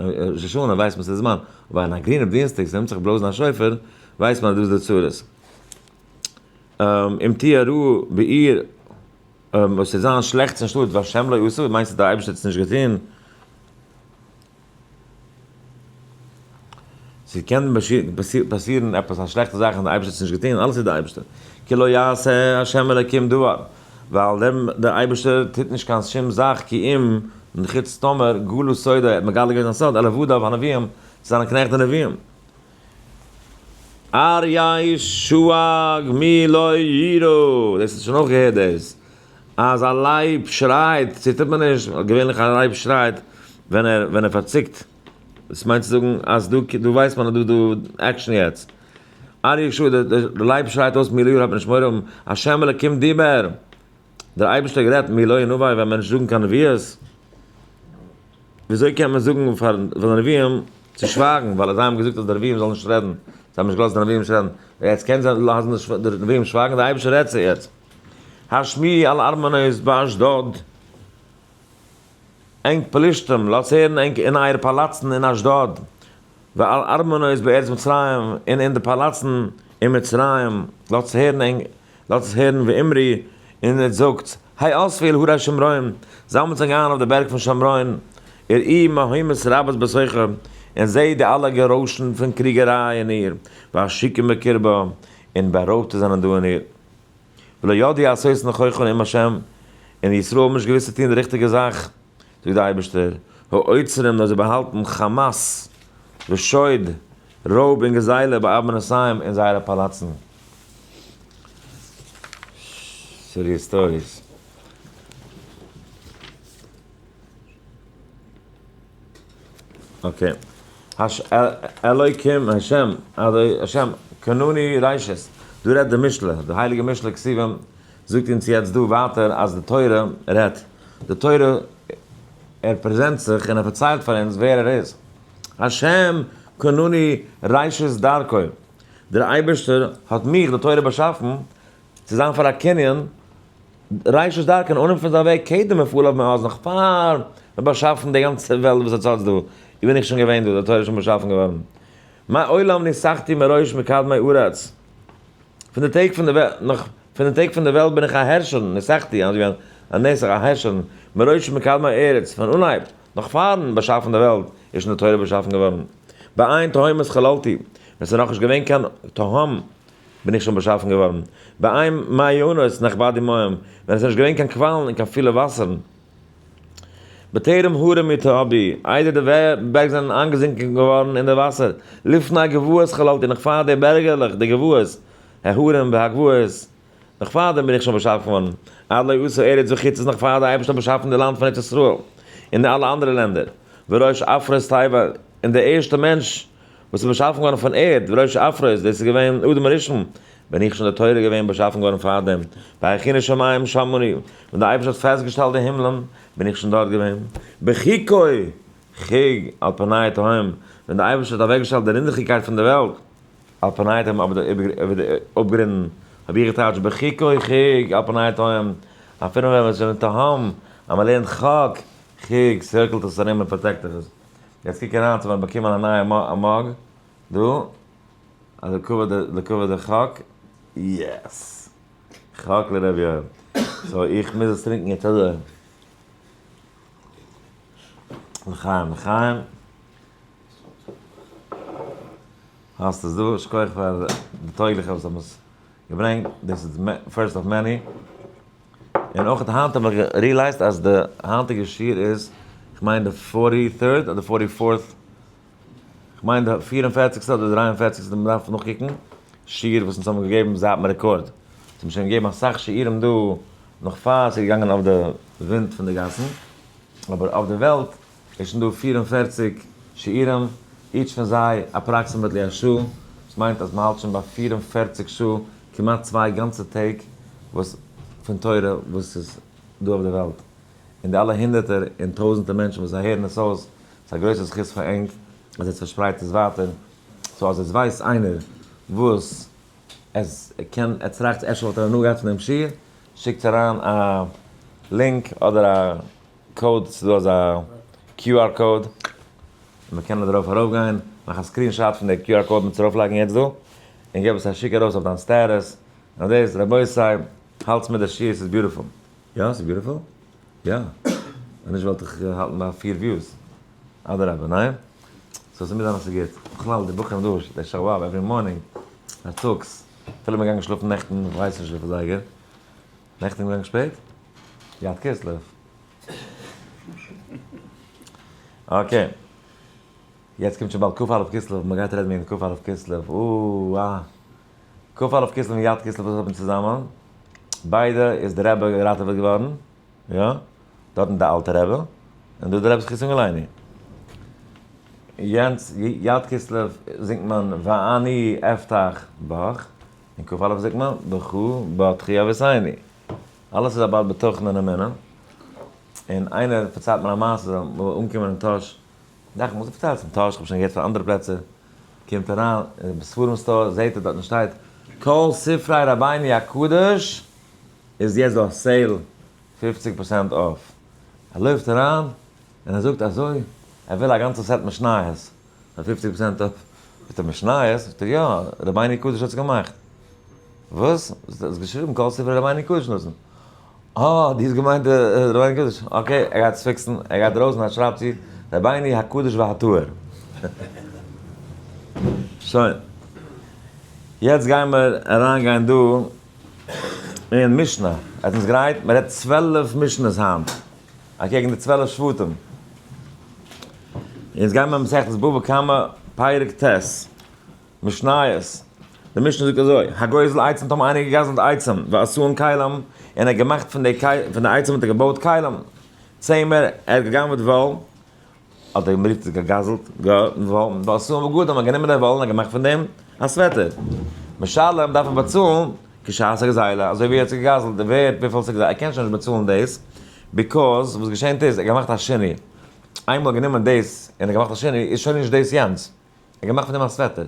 ראש השנה ווייסט מען ס'איז די זמן, אבער אין א גרינעם דינסטאג ס'נעמט זיך בלאזן א שופר ווייסט מען אז דא איז די צרות. אם תהיה רעה בעיר וואס ס'וועט זיין שלעכטס אין שטאט והשם לא עשה, מיינסטו דער אייבערשטער האט עס נישט געטון? ס'קען פאסירן עפעס א שלעכטע זאך און דער אייבערשטער האט עס נישט געטון, אלעס איז דער אייבערשטער, כי לא יעשה ה' אלקים דבר, ווייל דער אייבערשטער טוט נישט קיין שום זאך כי אם חוץ טאמער גלה סודו, ער האט מגלה געווען זיין סוד אל עבדיו הנביאים, צו זיינע קנעכט די נביאים. אריה שאג מי לא יירא, דאס האסטו שוין אויך געהערט דאס, אז א לייב שרייט ציטערט מען נישט, געווענליך א לייב שרייט ווען ער ווען ער פארציקט, דאס מיינט צו זאגן אז דא דא ווייסט מען אז דא איז דא action יעצט. אריה שא, דער לייב שרייט אויס מי לא ירא האט מען נישט מורא האבן, השם אלקים דיבר, דער אייבערשטער האט גערעדט, מי לא ינבא ווען מען נישט זאגן קיין נביאות, וויאזוי קען מען זאגן פאר די נביאים צו שווייגן, ווייל זיי האבן געזאגט אז די נביאים זאלן נישט רעדן, זיי האבן נישט געלאזט די נביאים נישט רעדן, יעצט קען זיי לאזן די נביאים שווייגן, דער אייבערשטער רעדט צו יעצט. השמיעו על ארמונות באשדוד, ענק פלישתים, לאזט הערן ענק אין אייערע פאלאצן אין אשדוד, ועל ארמונות בארץ מצרים, און אין די פאלאצן אין מצרים, לאזט הערן ענק, לאזט עס הערן ואמרו, און עטס זאגטס, האספו אל הרי שומרון, זאמלט זיך איין אויף די בערג פון שומרון, וראו מהומות רבות בתוכה, און זעט די אלע גערוישן פון קריגעריי אין איר, והעשוקים בקרבה, און בארויבטע זענען דא אין איר. ולא ידעו לעשות נכוחה נאום השם, און ישראל האבן נישט געוואוסט צו טון די ריכטיגע זאך, זאגט דער אייבערשטער, האוצרים נאר זיי באהאלטן חמס ושוד, רויב און גזילה בארמונותיהם אין זייערע פאלאצן. Serious stories. Okay. אלוקים, השם, השם, קנני ראשית. דא רעדט די משלי, די הייליגע משלי כתובים זאגט אונז יעצט דא ווייטער אז די תורה רעדט. די תורה, ער present זיך און ער פארציילט פאר אונז ווער ער איז. השם קנני ראשית דרכו. דער אייבערשטער האט מיך, די תורה, באשאפן צו זיין פאר א קנין, ראשית דרכו, אנהויב פון זיין וועג, קדם מפעליו מאז, נאך פאר מען באשאפן די גאנצע וועלט וואס עטס האטס דא, בין איך שוין געווען דא, די תורה איז שוין באשאפן געווארן. מעולם ניסחתי מראש מקדמי ארץ. פון די טעג פון די וועלט, נאך פון די טעג פון די וועלט בין איך א הערשער, ניסחתי, אזוי ווי א נסך, א הערשער, מראש מקדמי ארץ, פון אנהייב, נאך פארן באשאפן די וועלט, איז שוין די תורה באשאפן געווארן. באין תהומות חללתי, ווען ס'איז נאכנישט געווען קיין תהום, בין איך שוין באשאפן געווארן. באין מעיינות נכבדו מים, ווען עס איז נישט געווען קיין קוואלן און קיין פילע וואסערן. בטרם הרים יתעבו, איידער די בערג זענען איינגעזונקען געווארן אין די וואסער, לפני גבעות חללתי, נאך פאר די בערגעלעך, די גבעות, ההרים והגבעות, נאך פאר דעם בין איך שוין באשאפן געווארן, עד לא עשה ארץ וחוצות, נאך פאר דער אייבערשטער האט באשאפן די לאנד פון ארץ ישראל און די אלע אנדערע לענדער, וראש עפרות תבל, און דער ערשטער מענטש וואס איז באשאפן געווארן פון ערד, וראש עפרות, דאס איז געווען אדם הראשון, בין איך שוין די תורה געווען באשאפן געווארן פאר דעם, בהכין שמים שמני, ווען דער אייבערשטער האט פעסטגעשטעלט די הימלען, בין איך שוין דארט געווען, בחיקוי חיג על פני תהום, ווען דער אייבערשטער האט אוועקגעשטעלט די רינדעכיגקייט פון דער וועלט, על פני תהום אבער די אפגרונדן, האב איך געטייטשט בחיקוי חיג על פני תהום, אפילו ווען מען איז שוין אין תהום, אז מען לערנט חק, חיג, circle ט עס ארום און protect עס. יעצט קוק אריין צו מ'האט באקומען א נייע mug דא, אז לכבוד די חק, yes! חק לר' יואל. So איך מוז עס טרינקען יעצט אזוי. לחיים לחיים. האסט עס דא, שכוח פאר די טויגליכע וואס האבן עס געברענגט, דאס איז first of many. און אויך היינט האב איך realized אז די היינטיגע שיעור איז, כ'מיין די forty third אדער forty fourth, כ'מיין די פיר און פערציגסטע אדער דריי און פערציגסטע, מ'דארף נאכקוקן, שיעור וואס אונז האבן געגעבן זייט מ' record. אונז האבן שוין געגעבן אסאך שיעורים דא נאך פאר ס'איז געגאנגען אויף די ווינט פון די גאסן, אבער אויף די וועלט איז שוין דא 44 שיעורים, each פון זיי approximately א שעה, דאס מיינט אז מ'האלט שוין ביי 44 שעה, כמעט צוויי גאנצע טעג וואס פון תורה וואס איז דא אויף די וועלט. און די אלע הונדערטער און טויזענטער מענטשן וואס זיי הערן עס אויס, ס'איז א גרויסע זכות פאר ענק אז עטס פארשפרייט עס ווייטער, so אז עס ווייסט איינער וואס עס קען, עטס טראכטס אפשר וואלט ער הנאה געהאט פון דעם שיעור, שיקטס אריין א link אדער א code, ס'איז דא אזא QR code, און מ'קען דערויף ארויפגיין, מאך א screenshot פון די QR code מ'טוט ארויפלייגן יעצט דא, און געב עס א שיק ארויס אויף דיין status, און דאס, רבותי, האלטס מיט די שיעור, ס'איז beautiful. יא, ס'איז beautiful? יא. ווען נישט וואלט איך געהאלטן ביי פיר views. אדרבה, ניין? So ס'מוז זיין אז ס'איז גוט. בכלל, די בחורים דא, they show up every morning, פארטאגס, אפילו מ'איז געגאנגען שלאפן נעכטן, איך ווייס נישט וויפיל זייגער. נעכטן געגאנגען שפעט? יד כסלו. Okay. יעצט קומט שוין באלד כ"א כסלו, מ'גייט רעדן וועגן כ"א כסלו. או אה. כ"א כסלו און יד כסלו וואס האבן צוזאמען? ביידע איז די רבי געראטעוועט געווארן, יא? דארטן די אלטע רבי, און דא די רבי זכותו יגן עלינו. יענץ יד כסלו זינגט מען ואני אפתח בך, און כ"א זינגט מען בך בטחו אבותינו. אלעס איז about בטחון און אמונה. און איינער פארציילט מיר א מעשה, זאל אנקומען אין טאהש, דאכט מיר, פארציילט אין טאהש, כ'האב שוין געהערט פון אנדערע פלעצער, קומט אריין אין ספרים store זעהט ער דארטן שטייט כל ספרי רבינו הקדוש איז יעצט דא א sale 50% off. ער לויפט אריין און ער זאגט אזוי, ער וויל א גאנצע set משניות פאר 50% off. זאגט ער משניות? זאגט ער יא, רבינו הקדוש האט עס געמאכט. וואס? האסט געשריבן כל ספרי רבינו הקדוש נתן. אה, דו האסט געמיינט רבינו הקדוש. okay, ער גייט עס fix ן, ער גייט ארויס און ער שרייבט צו רבינו הקדוש והטהור. שוין. יעצט גייען מיר אריינגיין דא אין משנה. ער האט אונז גרייט, מען רעדט 12 משנות היינט, אקעגן די 12 שבטים. יעצט גייען מיר מסכת בבא קמא, פרק ט', משניות. די משנה זאגט אזוי, הגוזל עצים טאמער איינער געגזלט עצים, ועשאן כלים, און ער האט געמאכט פון די פון די עצים האט ער געבויט כלים. צמר, ער האט געגנב'עט וואל, אדער מען רופט עס געגזלט, וואל, ועשאן בגדים, ער האט גענומען די וואל און ער האט געמאכט פון דעם א sweater. משלם דארף ער באצאלן כשעת הגזילה, אזוי ווי ער האט זיך געגזלט, די ווערד וויפיל עס איז געזעלט, ער קען שוין נישט באצאלן דאס, because וואס געשענט איז, ער האט געמאכט א שינוי. איינמאל גענומען דאס און ער האט געמאכט א שינוי, איז שוין נישט דאס יענץ. ער האט געמאכט פון דעם א sweater.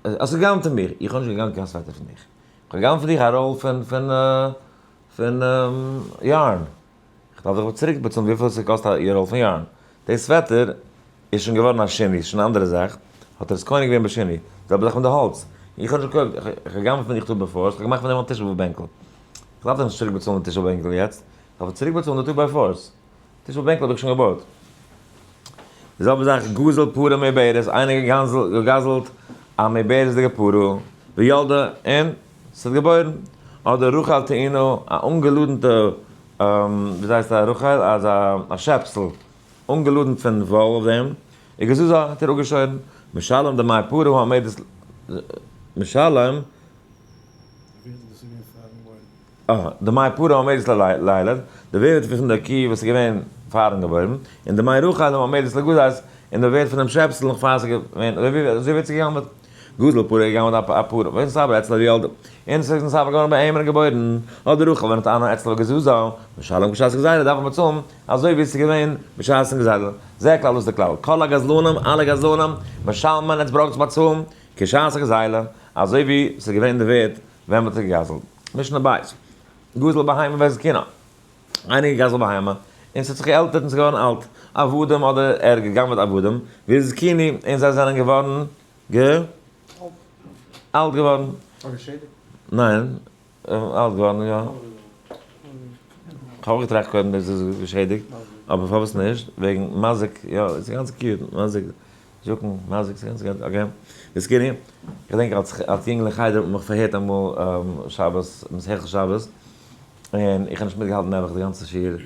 האסט געגנב'ט פון מיר? איך האב נישט געגנב'ט קיין sweater פון דיך. איך האב געגנב'ט פון דיך א roll פון פון פון yarn. איך דארף דיך צוריק באצאלן וויפיל עס קאסט א roll פון yarn. די sweater איז שוין געווארן א שינוי, ס'איז שוין א אנדערע זאך. האט ער עס קונה געווען בשינוי. די זעלבע זאך מיט די האלץ. איך האב נישט געקויפט, איך האב געגנב'ט פון דיך two by fours, איך האב געמאכט פון דעם א טישל בענקל. איך דארף דיך נישט צוריק באצאלן די טישל בענקל יעצט. איך דארף צוריק באצאלן די two by fours. טישל בענקל האב איך שוין געבויט. די זעלבע זאך גזל פרה מעוברת, איינער געגזלט א מעוברת'דיגע פרה, וילדה, און ס'האט געבוירן. אדער רחל טעונה, א אנגעלאדענטע, ווי הייסט א רחל? אזא א שעפסל, אנגעלאדענט פון וואל אויף דעם, וגזזה האט ער אפגעשוירן, משלם דמי פרה העומדת, משלם דמי פרה העומדת לילד, די ווערד פון די קי וואס איז געווען פארן געבוירן, און דמי רחל העומדת ליגזז, און די ווערד פונעם שעפסל נאך פאר ס'איז געווען, אזוי ווערט זי געגנב'עט. גזל פרה געגנב'עט א פרה, ונתעברה אצלה וילדה, און ס'איז נתעבר געווארן ביי אים און געבוירן, אדער רחל ונטענה אצלו וגזזה, משלם כשעת גזילה דארף מען באצאלן אזוי ווי עס איז געווען בשעת'ן גזילה. זה הכלל דאס איז די כלל, כל הגזלנים, אלע גזלנים, משלמין עטס ברויכטס באצאלן כשעת הגזילה, אזוי ווי ס'איז געווען די ווערד ווען מ'האט עס געגזלט. משנה בית, גזל בהמה והזקינה, איינער געגזלט בהמה, און ס'האט זיך געעלטערט און ס'איז געווארן אלט, עבדים אדער ער האט געגנב'עט עבדים, והזקינו, און זיי זענען געווארן גע אלט געווארן. געשעדיגט? ניין, אלט געווארן יא. כ'האב אויך געטראכט קודם דאס איז געשעדיגט, אבער פארוואס נישט? וועגן מזיק, יא, ס'איז גאנץ cute, מזיק, זקן, מזיק, ס'איז גאנץ גוט, okay. והזקינו, כ'געדענק אלס אלס יונגל אין חדר האט מען מיך פארהערט אמאל שבת, מסכת שבת, און איך האב נישט מיטגעהאלטן נעבעך די גאנצע שיעור,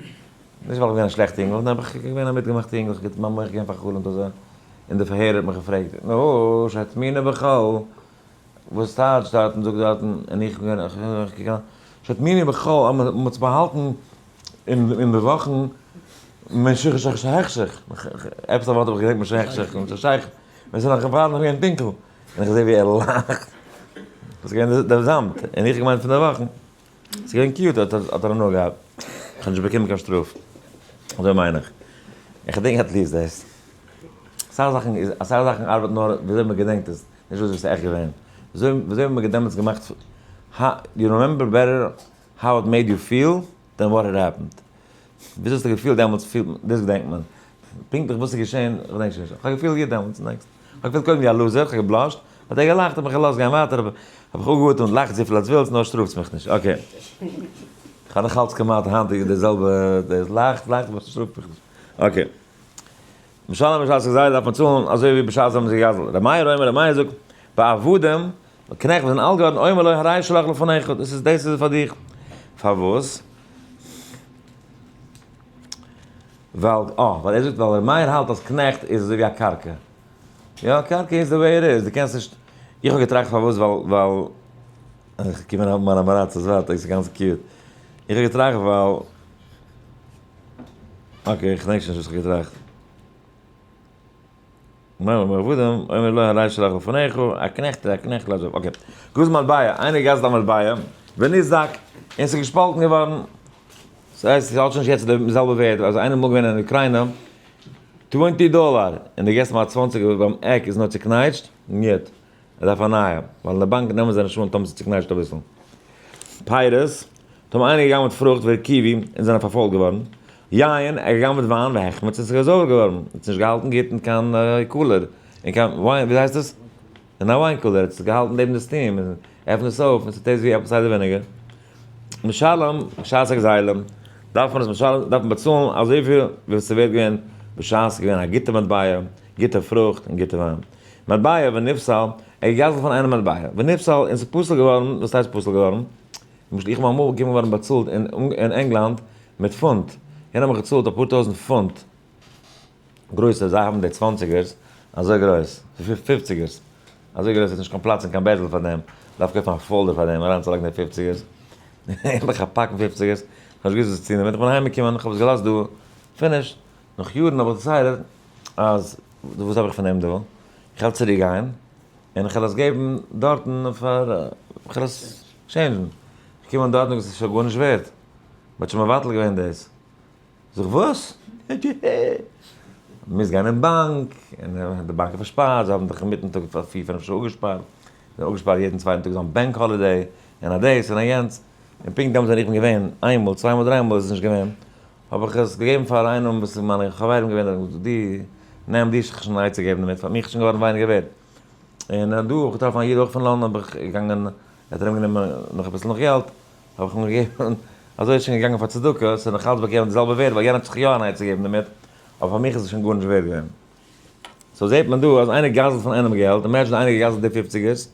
נישט ווייל איך בין געווען א שלעכטע יונגל, נעבעך איך בין געווען א מיטגעמאכטע יונגל, איך האב מיין מח געווען פאר'חלומ'ט אזוי, און די פארהערער האט מיך געפרעגט, נו, שהטמינו בחול, וואס טייטש דארטן, זאגט דארטן, און איך בין געווען, שהטמינו בחול, אז מען האט עס באהאלטן אין די וואכן, משחשחשחשח, עפעס א ווארט האב איך געדענקט משחשח, משחשח, ווען ס'איז נאך געווארן נאך געווען טונקל, און איך זע ווי ער לאכט, דאס איז געווען דער זאמד, און איך האב געמיינט פון די וואכן, ס'איז געווען cute, האט ער הנאה געהאט, איך האב נישט באקומען קיין שטראף, אזוי מיין איך, איך געדענק at least דאס, אסאך זאכן, אסאך זאכן ארבעט נאר וויאזוי מען געדענקט עס, נישט וואס איז עכט געווען, וויאזוי האט מען דעמאלטס געמאכט, you remember better how it made you feel than what it happened. וויאזוי האסטו געפילט דעמאלטס, דאס געדענקט מען. פונקטליך וואס איז געשען, איך געדענק שוין נישט. איך האב געפילט גוט דעמאלטס, next. איך האב געפילט קודם ווי א loser, איך האב גע blush ט, האט ער געלאכט, האט מיך געלאזט גיין ווייטער, האב איך אפגעאטעמט, לאכטס וויפיל עטס ווילטס, נאר שטראפטס מיך נישט. okay. איך האב נאך אלץ כמעט היינט די זעלבע, דאס לאכט, לאכט, אבער שטראפט מיך נישט. okay. משלם בשעת הגזילה דארף מען צאלן אזוי ווי בשעת זיי האבן זיך געגזלט. ר' מאיר אומר, ר' מאיר זאגט, בעבדים, קנעכט וואס זענען אלט געווארן, אומר לו הרי שלך לפניך, דאס איז דאס איז פאר דיך. פארוואס? ווייל, אה, ווייל ער זאגט ווייל ר' מאיר האלט אז קנעכט איז אזוי ווי א קרקע. יא, קרקע איז די way it is, דו קענסט נישט, איך האב געטראכט פארוואס ווייל, ווייל, איך קום אריין מיט מיין אמעראץ אזוי ווייט, ס'איז גאנץ cute. איך האב געטראכט ווייל. okay, איך געדענק שוין נישט וואס איך האב געטראכט. עבדים, אומר לו הרי שלך לפניך, א קנעכט איז א קנעכט לאז אפ, okay. גזל מטבע, איינער גזל'ט א מטבע, וניזק, און ס'איז געשפאלטן געווארן, ס'הייסט ס'האט שוין נישט יעצט די זעלבע ווערד, אז איינער אמאל געווען אין אוקריינא, twenty דאלאר, און די געסט אים א צוואנציגער ביים עק איז נאר צוקנייטשט, ניעט, ער דארף א נייע, ווייל אין די באנק נעמען זיי נישט אן טאמער ס'איז צוקנייטשט אביסל. פירות, טאמער איינער געגאנגען מיט פרוכט והרקיבו און זענען פארפוילט געווארן. יין, ער געגאנגען מיט וויין והחמיץ און ס'איז זויער געווארן. ער האט עס נישט געהאלטן גוט אין קיין cooler, אין קיין wine, וויאזוי הייסט עס? אין א wine cooler, ער האט עס געהאלטן נעבן די steam, און עפנט עס אויף און ס' taste ווי עפעס איידער vinegar. משלם, בשעת הגזילה, דארף מען עס משלם, דארף מען באצאלן אזויפיל ווי ס'ווערט געווען בשעת ס'איז געווען א גוטע מטבע, גוטע פרוכט און גוטע וויין. מטבע ונפסל, ער האט געגזלט פון איינעם מטבע, ונפסל, און ס'איז פסול געווארן, וואס הייסט פסול געווארן? למשל איך בין אמאל געווארן באצאלט אין ענגלאנד מיט פונט, יענער האט מיך געצאלט אפאר טויזנט פונט, גרויסע, זיי האבן די צוואנציגערס אזוי גרויס, פופציגערס אזוי גרויס, ס'איז נישט קיין פלאץ און קיין בערזל פאר דעם, דארף קויפן א folder פאר דעם אריינצולייגן די פופציגערס, ענדליך א פאק פופציגערס, כ'האב נישט געוואוסט וואס צו טון דערמיט, כ'בין אהיימגעקומען, כ'האב עס געלאזט דא, finish, נאך יארן האב איך decided אז וואס האב איך פון דעם דא, איך וועל צוריק גיין און איך וועל עס געבן דארטן פאר, איך וועל עס change ן, איך קום אן דארטן זאגט עס איז שוין גארנישט ווערט, מען האט שוין מבטל געווען דאס, זאג איך וואס? מען מוז גיין אין באנק, און די באנק איז פארשפארט, זיי האבן דאך אינמיטן טאג פאר פיר פינף שעה אפגעשפארט, זיי האבן אפגעשפארט יעדן צווייטן טאג זיין bank holiday, און א דאס און א יענץ, און פונקט דעמאלטס ווען איך בין געווען, איינמאל צוויי מאל דריי מאל איז עס נישט געווען, האב איך עס געגעבן פאר איינעם וואס איז מיינע חברים געווען, זיי האבן געזאגט דו נעם דיר זיך שוין אן עצה געבן דערמיט, פאר מיך איז שוין געווארן ווייניגער ווערד. און דא האב איך געטראפן א איד אויך פון לאנדאן, בין איך געגאנגען, ער האט ארום גענומען נאך אביסל נאך געלט, האב איך אים געגעבן, אזוי איז שוין געגאנגען פאר צדקה, ס'איז נאך אלץ באקומען די זעלבע ווערד, ווייל יענער האט זיך יא אן עצה געגעבן דערמיט, אבער פאר מיך איז עס שוין גארנישט ווערד געווען. so זעט מען דא אז איינער גזל'ט פון איינעם געלט, imagine איינער געגזל'ט די פופציגערס,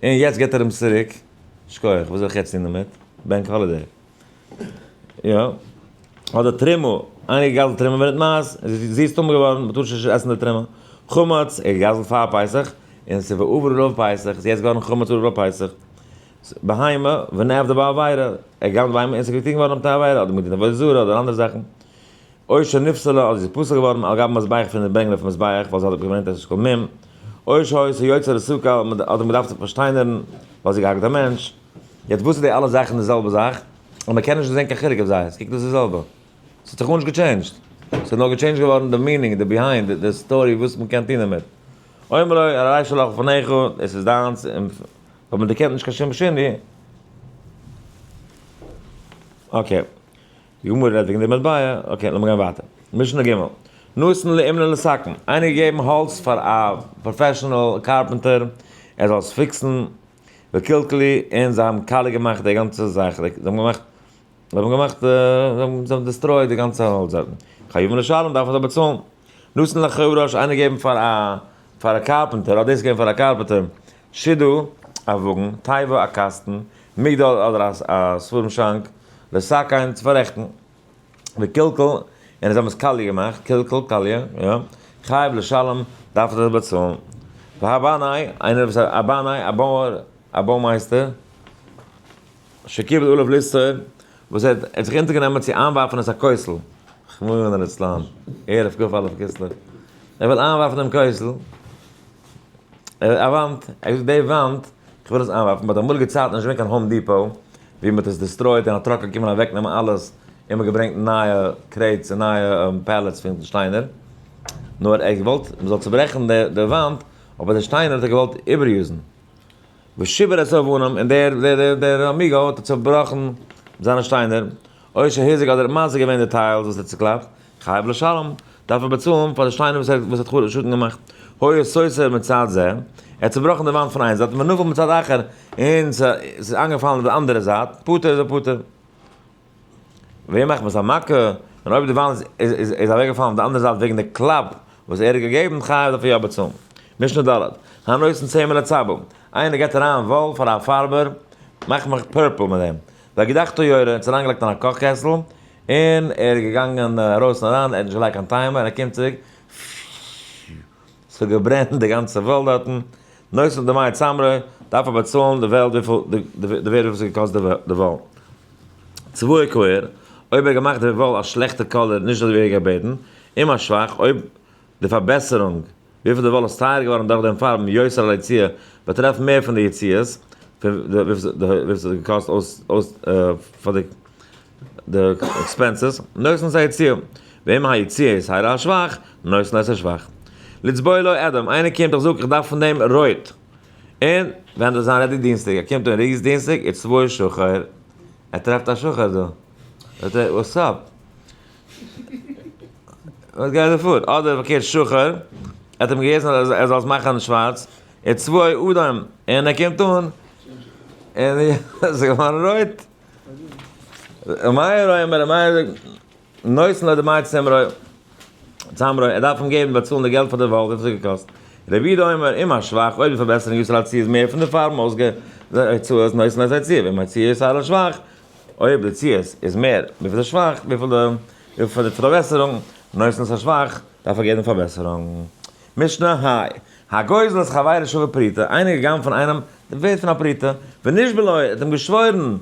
און יעצט געט ער אים צוריק, שכוח, וואס זאל איך יעצט טון דערמיט? bank holiday. יא. אדער תרומה, איינער געגזל'ט תרומה ונטמאת, זי איז טמא געווארן, מ'טאר נישט עסן די תרומה. חמץ, ער האט געגזל'ט פאר פסח, און ס'איז ועבר עליו פסח, ס'איז יעצט געווארן חמץ ערב פסח. בהמה, ונעבדה בעבירה, ער האט געגנב'ט בהמה און ס'איז געטון געווארן מיט א עבירה, אדער מיט עבודה זרה אדער אנדערע זאכן. או שנפסלה, אדער זי איז פסול געווארן על גבי מזבח פון די ברענגען אויפן מזבח, ווייל זי האט געברענט עס כל מום. או שהיתה יוצאה לסקל, אדער מ'דארף זיך פארשטיינערן, ווייל זי געהארגעט א מענטש. יעצט וואס איז די אלע זאכן די זעלבע זאך? און מען קען נישט זען קיין חילוק אויף זיי, עס קוקט אויס די זעלבע. עס האט זיך גארנישט גע change ט. עס איז נאר גע change ט געווארן די meaning, די behind, די story וואס מען קען טון דערמיט. אומר לו, הרי שלך לפניך, עס איז דיינס, און אויב מען דערקענט נישט קיין שום שינוי, okay. די גמרא רעדט וועגן די מטבע, okay לאמיר גיין ווייטער. משנה ג', נתן לאומנין לתקן, איינער געגעבן האלץ פאר א professional carpenter ער זאל עס fix ן, וקלקלו, און זיי האבן קאליע געמאכט די גאנצע זאך, זיי האבן געמאכט, זיי האבן געמאכט, זיי האבן destroyed די גאנצע האלץ דארטן. חייבין לשלם דארף מען זיי באצאלן. נתן לחורש, איינער געבן פאר א, פאר א carpenter, האט דאס געגעבן פאר א carpenter, שידה, א וואגן, תיבה, א קאסטן, מגדל אדער א ספרים שאנק, לתקן, צו פאררעכטן. וקלקל, און זיי האבן עס קאליע געמאכט, קלקל, קאליע, יא, חייב לשלם, דארף ער דאס באצאלן. והבנאי, איינער וואס א בנאי, א בויער, א בוימייסטער, שקיבל עליו ליסור, וואס ער האט זיך אונטערגענומען צו איינווארפן עס א כותל, רחמנא ליצלן, ערב כ"א כסלו, ער וויל איינווארפן דעם כותל, א וואנט, ער זאגט די וואנט, איך וויל עס איינווארפן, but אמאליגע צייטן איז נישט געווען קיין Home Depot, ווי מ'האט עס destroyed און א truck איז געקומען אוועקנעמען אלעס, און מ'האט געברענגט נייע crates און נייע pallets פון שטיינער, נאר ער האט געוואלט מ'זאל צוברעכן די וואנט, אבער די שטיינער האט ער געוואלט איבער use ן. ושיבר את האבנים, און דער דער אמיגא האט צובראכן זיינע שטיינער, או שהזיק אדער האט מזיק געווען די tiles וואס ער האט צוקלאפט, חייב לשלם, דארף ער באצאלן פאר די שטיינער וואס ער האט שאדן געמאכט. היה סותר מצד זה, ער האט צובראכן די וואנט פון איין זייט, ונפל מצד אחר, און ס'איז איינגעפאלן אויף די אנדערע זייט, פטור איז ער פטור. ואם מחמת המכה, און אויב די וואנט איז אוועקגעפאלן אויף די אנדערע זייט וועגן די קלאפ וואס ער האט געגעבן, חייב דארף ער יא באצאלן. משנה ד', הנותן צמר לצבע, איינער געבט אריין וואל פאר א פארבער, מאך מיך purple מיט דעם. והקדחתו יורה, און עס אריינגעלייגט אין א קאך קעסל, און ער איז געגאנגען ארויס און אריין, ער האט נישט געלייגט קיין timer, ער קומט צוריק, ס'האט געברענט די גאנצע וואל דארטן, נותן דמי צמרו, דארף ער באצאלן די וועלט וויפיל, די ווערד וויפיל ס'האט געקאסט די וואל. צבעו כעור, אויב ער האט געמאכט די וואל א שלעכטע color נישט אזוי ווי ער האט געבעטן, אם השבח, אויב די פארבעסערונג. וויפיל די וואל איז טייער געווארן דורך דעם פארבן יותר על היציאה, באטרעפט מער פון די יציאות, פון וויפיל ס'האט געקאסט אויס אויס פאר די די expenses, נותן את היציאה, ואם היציאה איז היי השבח, נותן את השבח. לצבוע לו אדום, איינער קומט איך זאג איך דארף פון דעם רויט, און ווען דאס זיין ready דינסטאג, ער קומט אן ready דינסטאג, וצבעו שחור, ער טרעפט א שחור דא, זאגט ער what's up? וואס גייט דא פאר? אדער פארקערט שחור, ער האט אים געהייסן אז ער זאל עס מאכן שווארץ, וצבעו אדום, און ער קומט אן, און עס איז געווארן רויט. מאיר אומר, מאיר זאגט, נותן לו דמי צמרו, צמרו, ער דארף אים געבן באצאלן די געלט פאר די וואל, וויפיל ס'האט געקאסט. רבי יהודה אומר, אם השבח, אויב די פארבעסערונג יותר על היציאה איז מער פון די פארבן אויסגע, הוצאות, נותן לו את היציאה, ואם היציאה יותר על השבח, אויב די יציאות איז מער וויפיל די שבח, וויפיל די, וויפיל די פארבעסערונג, נותן את השבח, דארף ער געבן פארבעסערונג. משנה ה. הגוזל את חברו שווה פרוטה, איינער געגנב'ט פון איינעם די ווערד פון א פרוטה, ונשבע לו, ער האט אים געשוואוירן,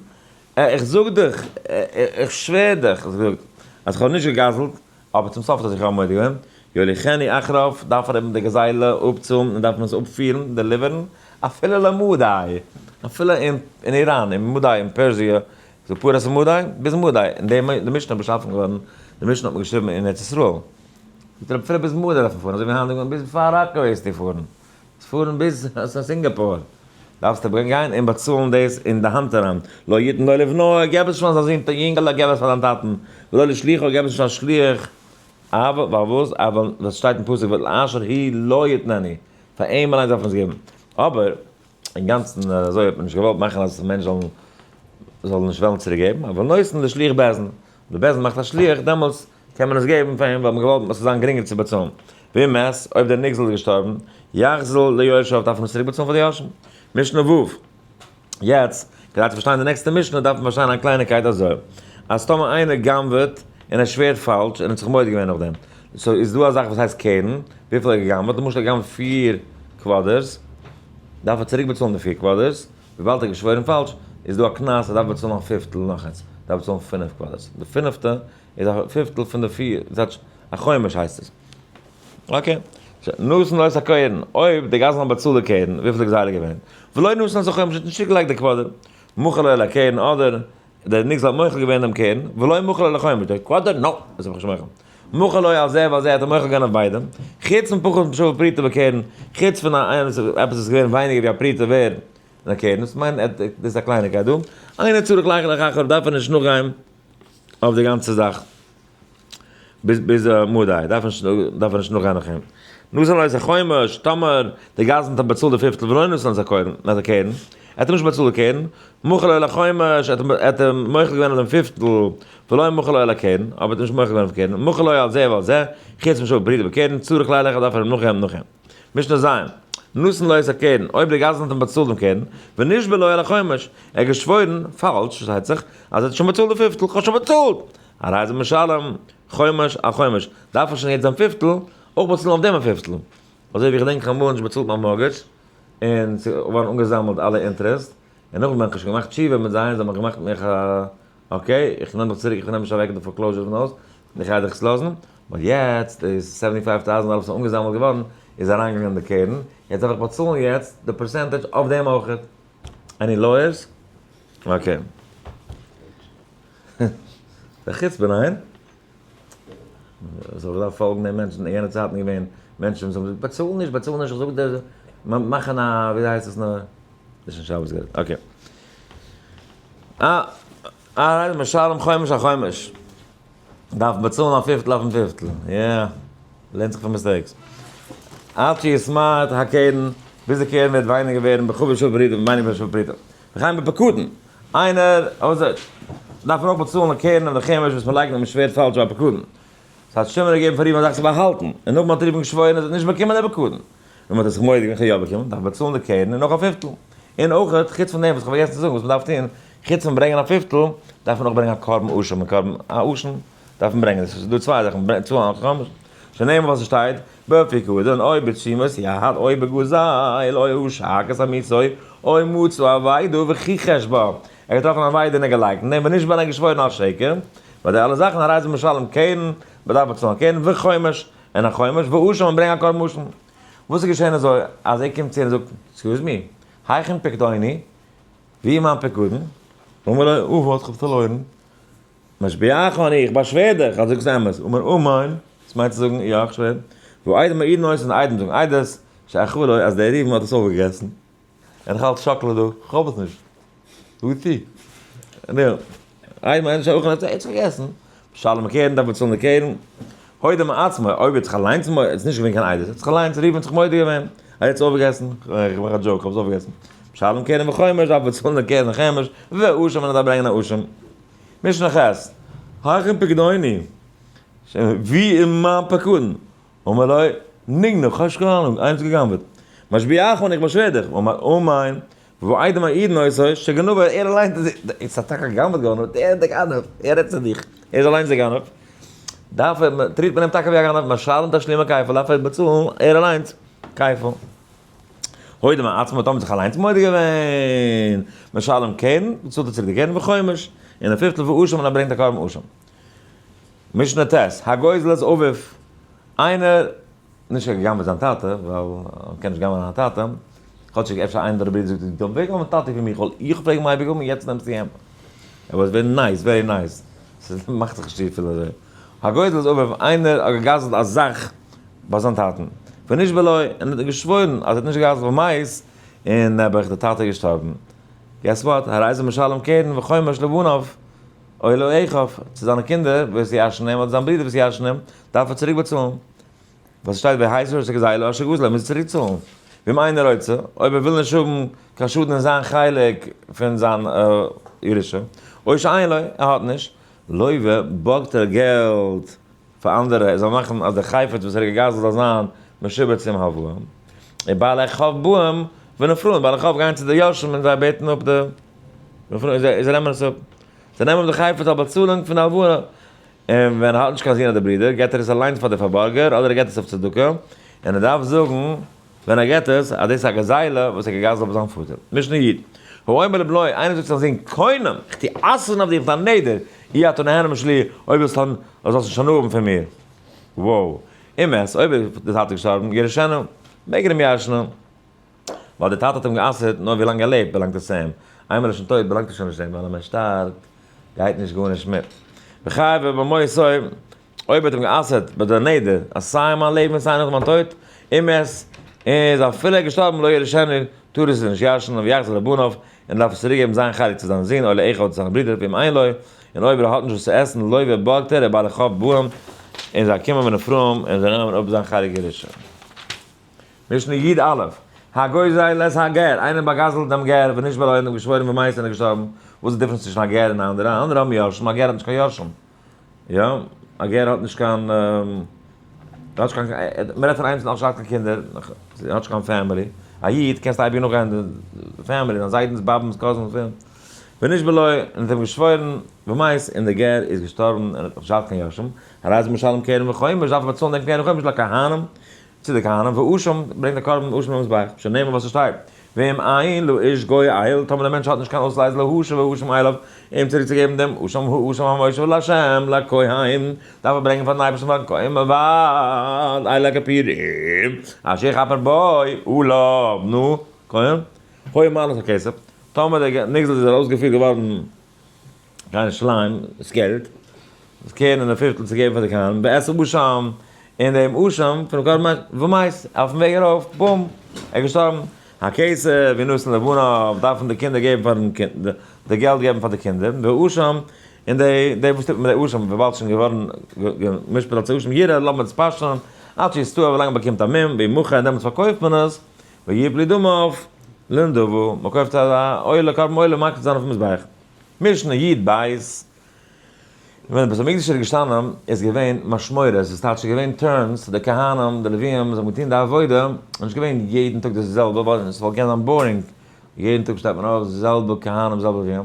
איך זאג דיך, איך שווער דיך, האט ער געזאגט, אז איך האב נישט געגזל'ט, אבער צום סוף האט ער זיך יא מודה געווען, יוליכנו אחריו, דארף ער אים די גזילה אפצאלן און דארף מען עס אפפירן, deliver ן, אפילו למדי, אפילו אין איראן, אין מדי, אין פערזיע, זאג פרס און מדי, ביז מדי, און די משנה איז באשאפן געווארן, די משנה האט מען געשריבן אין ארץ ישראל, זאגט ער אפילו ביז מדי דארף מען פארן, אזוי ווי היינט זאגט מען ביז פאר עכו וועסטו פארן, פארן ביז סינגאפור, דארפסטו גיין און באצאלן דאס אין די האנט אריין, לא יתן לו לבנו, געב עס נישט פאר זיין זון, יונגעלע געב עס פאר דיין טאטן, ולא לשליחו, געב עס נישט פארן שליח, אבל, פארוואס, אבל, וואס שטייט אין פסוק, ולאשר הוא לא יתננו, פאר אים אליינס דארף מען עס געבן, אבער, אינגאנצן אזוי האט מען נישט געוואלט מאכן אז מענטשן זאלן זאלן נישט וועלן צוריק געבן, אבל נותן לשליח בית דין, די בית דין מאכט א שליח דעמאלטס קען מען עס געבן פאר אים ווייל מען געוואלט עס זאל זיין גרינגער צו באצאלן. ואם מת, אויב דער נגזל איז געשטארבן, יחזיר ליורשיו דארף מען עס צוריק באצאלן פאר די יורשים. משנה ו'. יעצט, כדי צו פארשטיין די נעקסטע משנה דארף מען פארשטיין א קלייניקייט אזוי, אז טאמער איינער גנב'עט און ער שווערט פאלש און האט זיך מודה געווען נאכדעם, so איז דא א זאך וואס הייסט קרן, וויפיל ער האט געגנב'עט, למשל ער האט געגנב'עט פיר quarters, דארף ער צוריק באצאלן די פיר quarters, וויבאלד ער האט געשוואוירן פאלש, איז דא א קנס ער דארף באצאלן א פיפטל נאך איינס, דארף באצאלן פינף quarters, די פינפטע איז א פיפטל פון די פיר, דאס הייסט א חומש הייסט עס. okay. נתן לו את הקרן, אויב די גזלן האט באצאלט די קרן, וויפיל איז די גזילה געווען? ולא נתן את החומש, האט נישט צוריקגעלייגט די quarter, מחל לו על הקרן, אדער דער נגזל האט מוחל געווען דעם קרן, ולא מחל על החומש, דער quarter, no! דאס האב איך נישט מוחל. מחל לו על זה ועל זה האט ער מוחל געווען אויף ביידע, חוץ פון פחות משוה פרוטה בקרן, חוץ פון עפעס וואס איז געווען ווייניגער ווי א פרוטה ווערד אין א קרן, דאס מיינט דאס איז א קלייניקייט דא, אינו צריך לילך אחריו דארף ער נישט נאכגיין אויף די גאנצע זאך. ביז ביז מדי, דארף נישט דארף ער נישט נאכגיין נאך אים. נתן לו את החומש, טאמער די גזלן האט באצאלט די פיפטל ולא נתן את הקרן, את הקרן, ער האט אים נישט באצאלט די קרן, מחל לו על החומש, ער האט אים מוחל געווען אויף דעם פיפטל, ולא מחל לו על הקרן, אבער האט אים נישט מוחל געווען אויף קרן, מחל לו על זה ועל זה, חוץ משוה פרוטה בקרן, צריך לילך דארף ער אים נאכגיין נאך אים. משנה ז', נתן לו את הקרן, אויב די גזלן האט אים באצאלט דעם קרן, ונשבע לו על החומש, ער האט געשוואוירן, פאלש, פארשטייט זיך, אז ער האט שוין באצאלט די פיפטל, כ'האב שוין באצאלט! הרי זה משלם חומש על חומש, דארף ער שוין יעצט זיין פיפטל, אויך באצאלן אויף דעם א פיפטל. אזוי ווי איך געדענק איך האב אמאל נישט באצאלט מיין mortgage, און ס'איז געווארן אנגעזאמלט אלע interest, און נאכדעם האב איך שוין געמאכט תשובה מיט זיי, און זיי האבן מיך געמאכט מיך א okay, איך נעם דיך צוריק, איך נעם נישט אוועק די foreclosure פון הויז, איך גיי דיך עס לאזן, but יעצט איז 75,000 דאלער וואס איז אנגעזאמלט געווארן, איז אריינגעגאנגען אין די קרן, יעצט דארף איך באצאלן יעצט די percentage אויף דעם אויכעט. Any lawyers? Okay. די חוצפה, ניין? זאל איך דארף פאלגן די מענטשן, אין יענע צייטן איז געווען מענטשן וואס האבן געזאגט באצאל נישט, באצאל נישט, איך זאג דיר, מאכן א, ווי הייסט עס נאר? נישט אין שבת גערעדט, okay. אה, אה, משלם חומש על חומש. דארף באצאלן א פיפטל אויפן פיפטל, יא. לערנט זיך פון mistakes. עד שיתמעט הקרן, ביז די קרן ווערט ווייניגער ווערן בחבי שווה פרוטה, ווייניגער פון שווה פרוטה. וכן בפקדון. איינער, אויסער, דארף מען אויך באצאלן א קרן אויף די חומש וואס מען לייגט אינעם שווערד פאלש ביי פקדון. ס'האט שמעון געגעבן פאר ראובן א זאך צו באהאלטן, און נאכדעם האט ראובן געשוואוירן אז ער האט נישט באקומען די פקדון. און מען האט עס זיך מודה געווען כ'האב יא באקומען, דארף מען באצאלן די קרן און נאך א פיפטל. און אויך, חוץ פון דעם וואס כ'האב פארגעסן צו זאגן וואס מען דארף טון, חוץ פון ברענגען א פיפטל, דארף מען אויך ברענגען א קרבן אשם, א קרבן א אשם דארף מען ברענגען, עס איז דא צוויי זאכן, צאלן א חומש, שנאמר וואס עס שטייט, בפקדון או בתשומות יד או בגזל או עשק את עמיתו או מצא אבידה וכחש בה, ער האט געטראפן אן אבידה און ער געלייגט אין דעם ונשבע און ער געשוואוירן על שקר, ביי די אלע זאכן הרי זה משלם קרן, מען דארף באצאלן א קרן וחומש, און א חומש, ואשם און ברענגען א קרבן אשם. וואס איז געשען אזוי אז ער קומט צו און זאגט, excuse me, היכן פקדוני? ווי איז מיין פקדון? אמר לו, אבד, כ'האב פארלוירן. משביעך אני, איך באשווער דיך אז דו זאגסט אמת. אמר אמן, דאס מיינט צו זאגן, יא, איך שווער. והעדים מעידין אותו, און עדים זאגן עדות, שאכלו, אז דער ראובן האט עס אויפגעגעסן. און איך האלט שאקלעד דא, איך האב עס נישט. דא איז צו. נו, עדים מעידין שאכלו, ער האט עס פארגעסן. משלם קרן, דארף מען צאלן די קרן. הודה מעצמו, אויב ער האט זיך אליינס מודה, עס איז נישט געווען קיין עדות, ער האט זיך אליינס, ראובן האט זיך מודה געווען, ער האט עס אויפגעגעסן, איך מאך א joke, איך האב עס אויפגעגעסן. משלם קרן וחומש, דארף מען צאלן די קרן און חומש, ואשם, און ער דארף ברענגען א אשם. משנה ח', היכן פקדוני, ווי איז מיין פקדון? אמר לו, נגנב, כ'האב נישט קיין אהנונג, איינער האט עס גע'גנב'עט. משביעך אני, איך באשווער דיך. אמר אמן, והעדים מעידין אותו, שגנבו, ער אליינס איז, עס איז טאקע גע'גנב'עט געווארן, אבער ער איז דער גנב, ער רעדט צו דיך, ער איז אליינס דער גנב. דארף ער, treat מען אים טאקע ווי א גנב, משלם תשלומי כפל, דארף ער באצאלן ער אליינס כפל. הודה מעצמו, טאמער האט זיך אליינס מודה געווען, משלם קרן, צאלט ער צוריק די קרן וחומש, און א פיפטל פון אשם און ער ברענגט א קרבן אשם. משנה ט', הגוזל את אביו, איינער, נישט ער האט גע'גנב'עט זיין טאטע, ווייל מען קען נישט גנב'ענען א טאטע, כאטשיג אפשר איינער דער ברודער זאגט דו ווער גנב'עט טאטי פון מיך, ווייל איך פלעג אים אייביג האבן און יעצט נעמסטו אים. ער was very nice, very nice. ס'מאכט זיך נישט צופיל אזוי. הגוזל את אביו, איינער האט גע'גזל'ט א זאך ביי זיין טאטן. ונשבע לו, און האט געשוואוירן אז ער האט נישט גע'גזל'ט ומת, און נעבעך דער טאטע איז געשטארבן. guess what, הרי זה משלם קרן וחומש לבניו, או לאחיו, צו זיינע קינדער וואס ירש'ן אים, אדער זיין ברודער וואס ירש'ן אים, דארף ער צוריק באצאלן. וואס שטייט והסיר את הגזילה אשר גזל, ער מוז צוריק צאלן. ואם אינו רוצה, אויב ער וויל נישט האבן קיין שאדן אין זיין חלק פון זיין ירושה, או שאין לו, ער האט נישט, לוה, בארגט ער געלט פאר אנדערע ער זאל מאכן אז די חפץ וואס ער האט געגזלט זאל זיין משועבד צום הלוואה. ובעלי חוב באים ונפרעים, בעלי חוב גייען צו די יורשים און זיי בעטן אפ די, זיי נעמען עס אפ. זיי נעמען אפ די חפץ אלס באצאלונג פון די הלוואה. און ווען ער האט נישט קיין זון אדער ברודער געבט ער עס אליינס פאר די פארבארגער אדער ער געבט עס אויף צדקה, און ער דארף זאגן ווען ער געבט עס אז דאס איז א גזילה וואס ער האט געגזלט ביי זיין פאטער. משנה י. האומר לבנו, איינער זאגט צו זיין זון, קונם, איך טו אסר'ן אויף דיך דיין נדר, אי אתה נהנה משלי, אויב ווילסט האבן, זאלסט נישט הנאה האבן פון מיר. וואו. אם מת, אויב איז די טאטע געשטארבן, ירשנו, מעג ער אים ירש'נען. ווייל דער טאטע האט אים גע'אסר'ט, נאר ווי לאנג ער לעבט באלאנגט עס צו אים, איינמאל ער איז שוין טויט באלאנגט עס שוין נישט צו אים, ווייל אז מען שטארבט גייט נישט גארנישט מיט. וחייבו במותו, אויב ער האט אים גע'אסר'ט ביי די נדר, אז סיי אין מיין לעבן און סיי נאך מיין טויט, אם מת, איז אפילו ער געשטארבן לא ירשנו, טאר ער עס נישט ירש'ן, ויחזיר לבניו, און דארף עס צוריק געבן זיין חלק צו זיינע זין, או לאחיו צו זיינע ברידער, ואם אין לו, און אויב ער האט נישט וואס צו עסן, לוה בארגט ער, ובעלי חוב באים, און זיי קומען ונפרעים, און זיי נעמען אפ זיין חלק ירושה. משנה י א, הגוזל את הגר, איינער באגזלט דעם גר ונשבע לו און אים געשוואוירן ומת און איז געשטארבן, וואס איז די difference צווישן א גר און א אנדערע? אנדערע האבן יורשים, א גר האט נישט קיין יורשים. יא, א גר האט נישט קיין, האט נישט קיין, מען רעדט פון איינער וואס האט נישט געהאט קיין קינדער, האט נישט קיין family, א איד קענסטו אייביג נאכגיין די family, דיין זיידנס באבנס cousins, ונשבע לו און האט אים געשוואוירן ומת און דער גר איז געשטארבן און האט נישט געהאט קיין יורשים, הרי זה משלם קרן וחומש, דארף ער באצאלן דעם קרן וחומש לכהנים, צו די כהנים, ואשם, ברענגט א קרבן אשם למזבח, שנאמר וואס עס שטייט, ואם אין לאיש גואל, טאמער דער מענטש האט נישט קיין אויסלייז להשיב האשם אליו, אים צוריק צו געבן דעם אשם האשם המושב לה' לכהן, דארף ער ברענגען פארן אייבערשטן פארן כהן מלבד איל הכפורים, אשר יכפר בו עליו, נו, כהן, היה מעלה את הכסף, טאמער דער נגזל איז ארויסגעפירט געווארן קיין ירושלים, דאס געלט, דאס קרן און די פיפטל צו געבן פאר די כהנים, ואת האשם, און דעם אשם פונעם קרבן ומת, אויפן וועג ארויף, בום, ער איז געשטארבן. הכסף ינתן לבניו, דארפן די קינדער געבן פארן קינד, די געלט געבן פאר די קינדער, והאשם, און די, די וואס טוט מען מיט די אשם, וויבאלד ס'איז שוין געווארן גע'משפט אלס אשם, ירעה, לאזט מען עס פאשען, עד שיסתאב, ווילאנג ער באקומט א מום, וימכר, און דעמאלטס פארקויפט מען עס, ויפלו דמיו לנדבה, מען קויפט א עולה, קרבן עולה, מקריב זיין אויפן מזבח. משנה י ב, ווען די בית המקדש איז געשטאנען איז געווען משמורות, דאס טייטש ס'איז געווען turns, די כהנים, די לווים, זיי האבן געטון די עבודה, און נישט געווען יעדן טאג דאס זעלבע, ווייל עס וואלט געקענט זיין boring, יעדן טאג שטייט מען אויף, די זעלבע כהנים, די זעלבע לווים,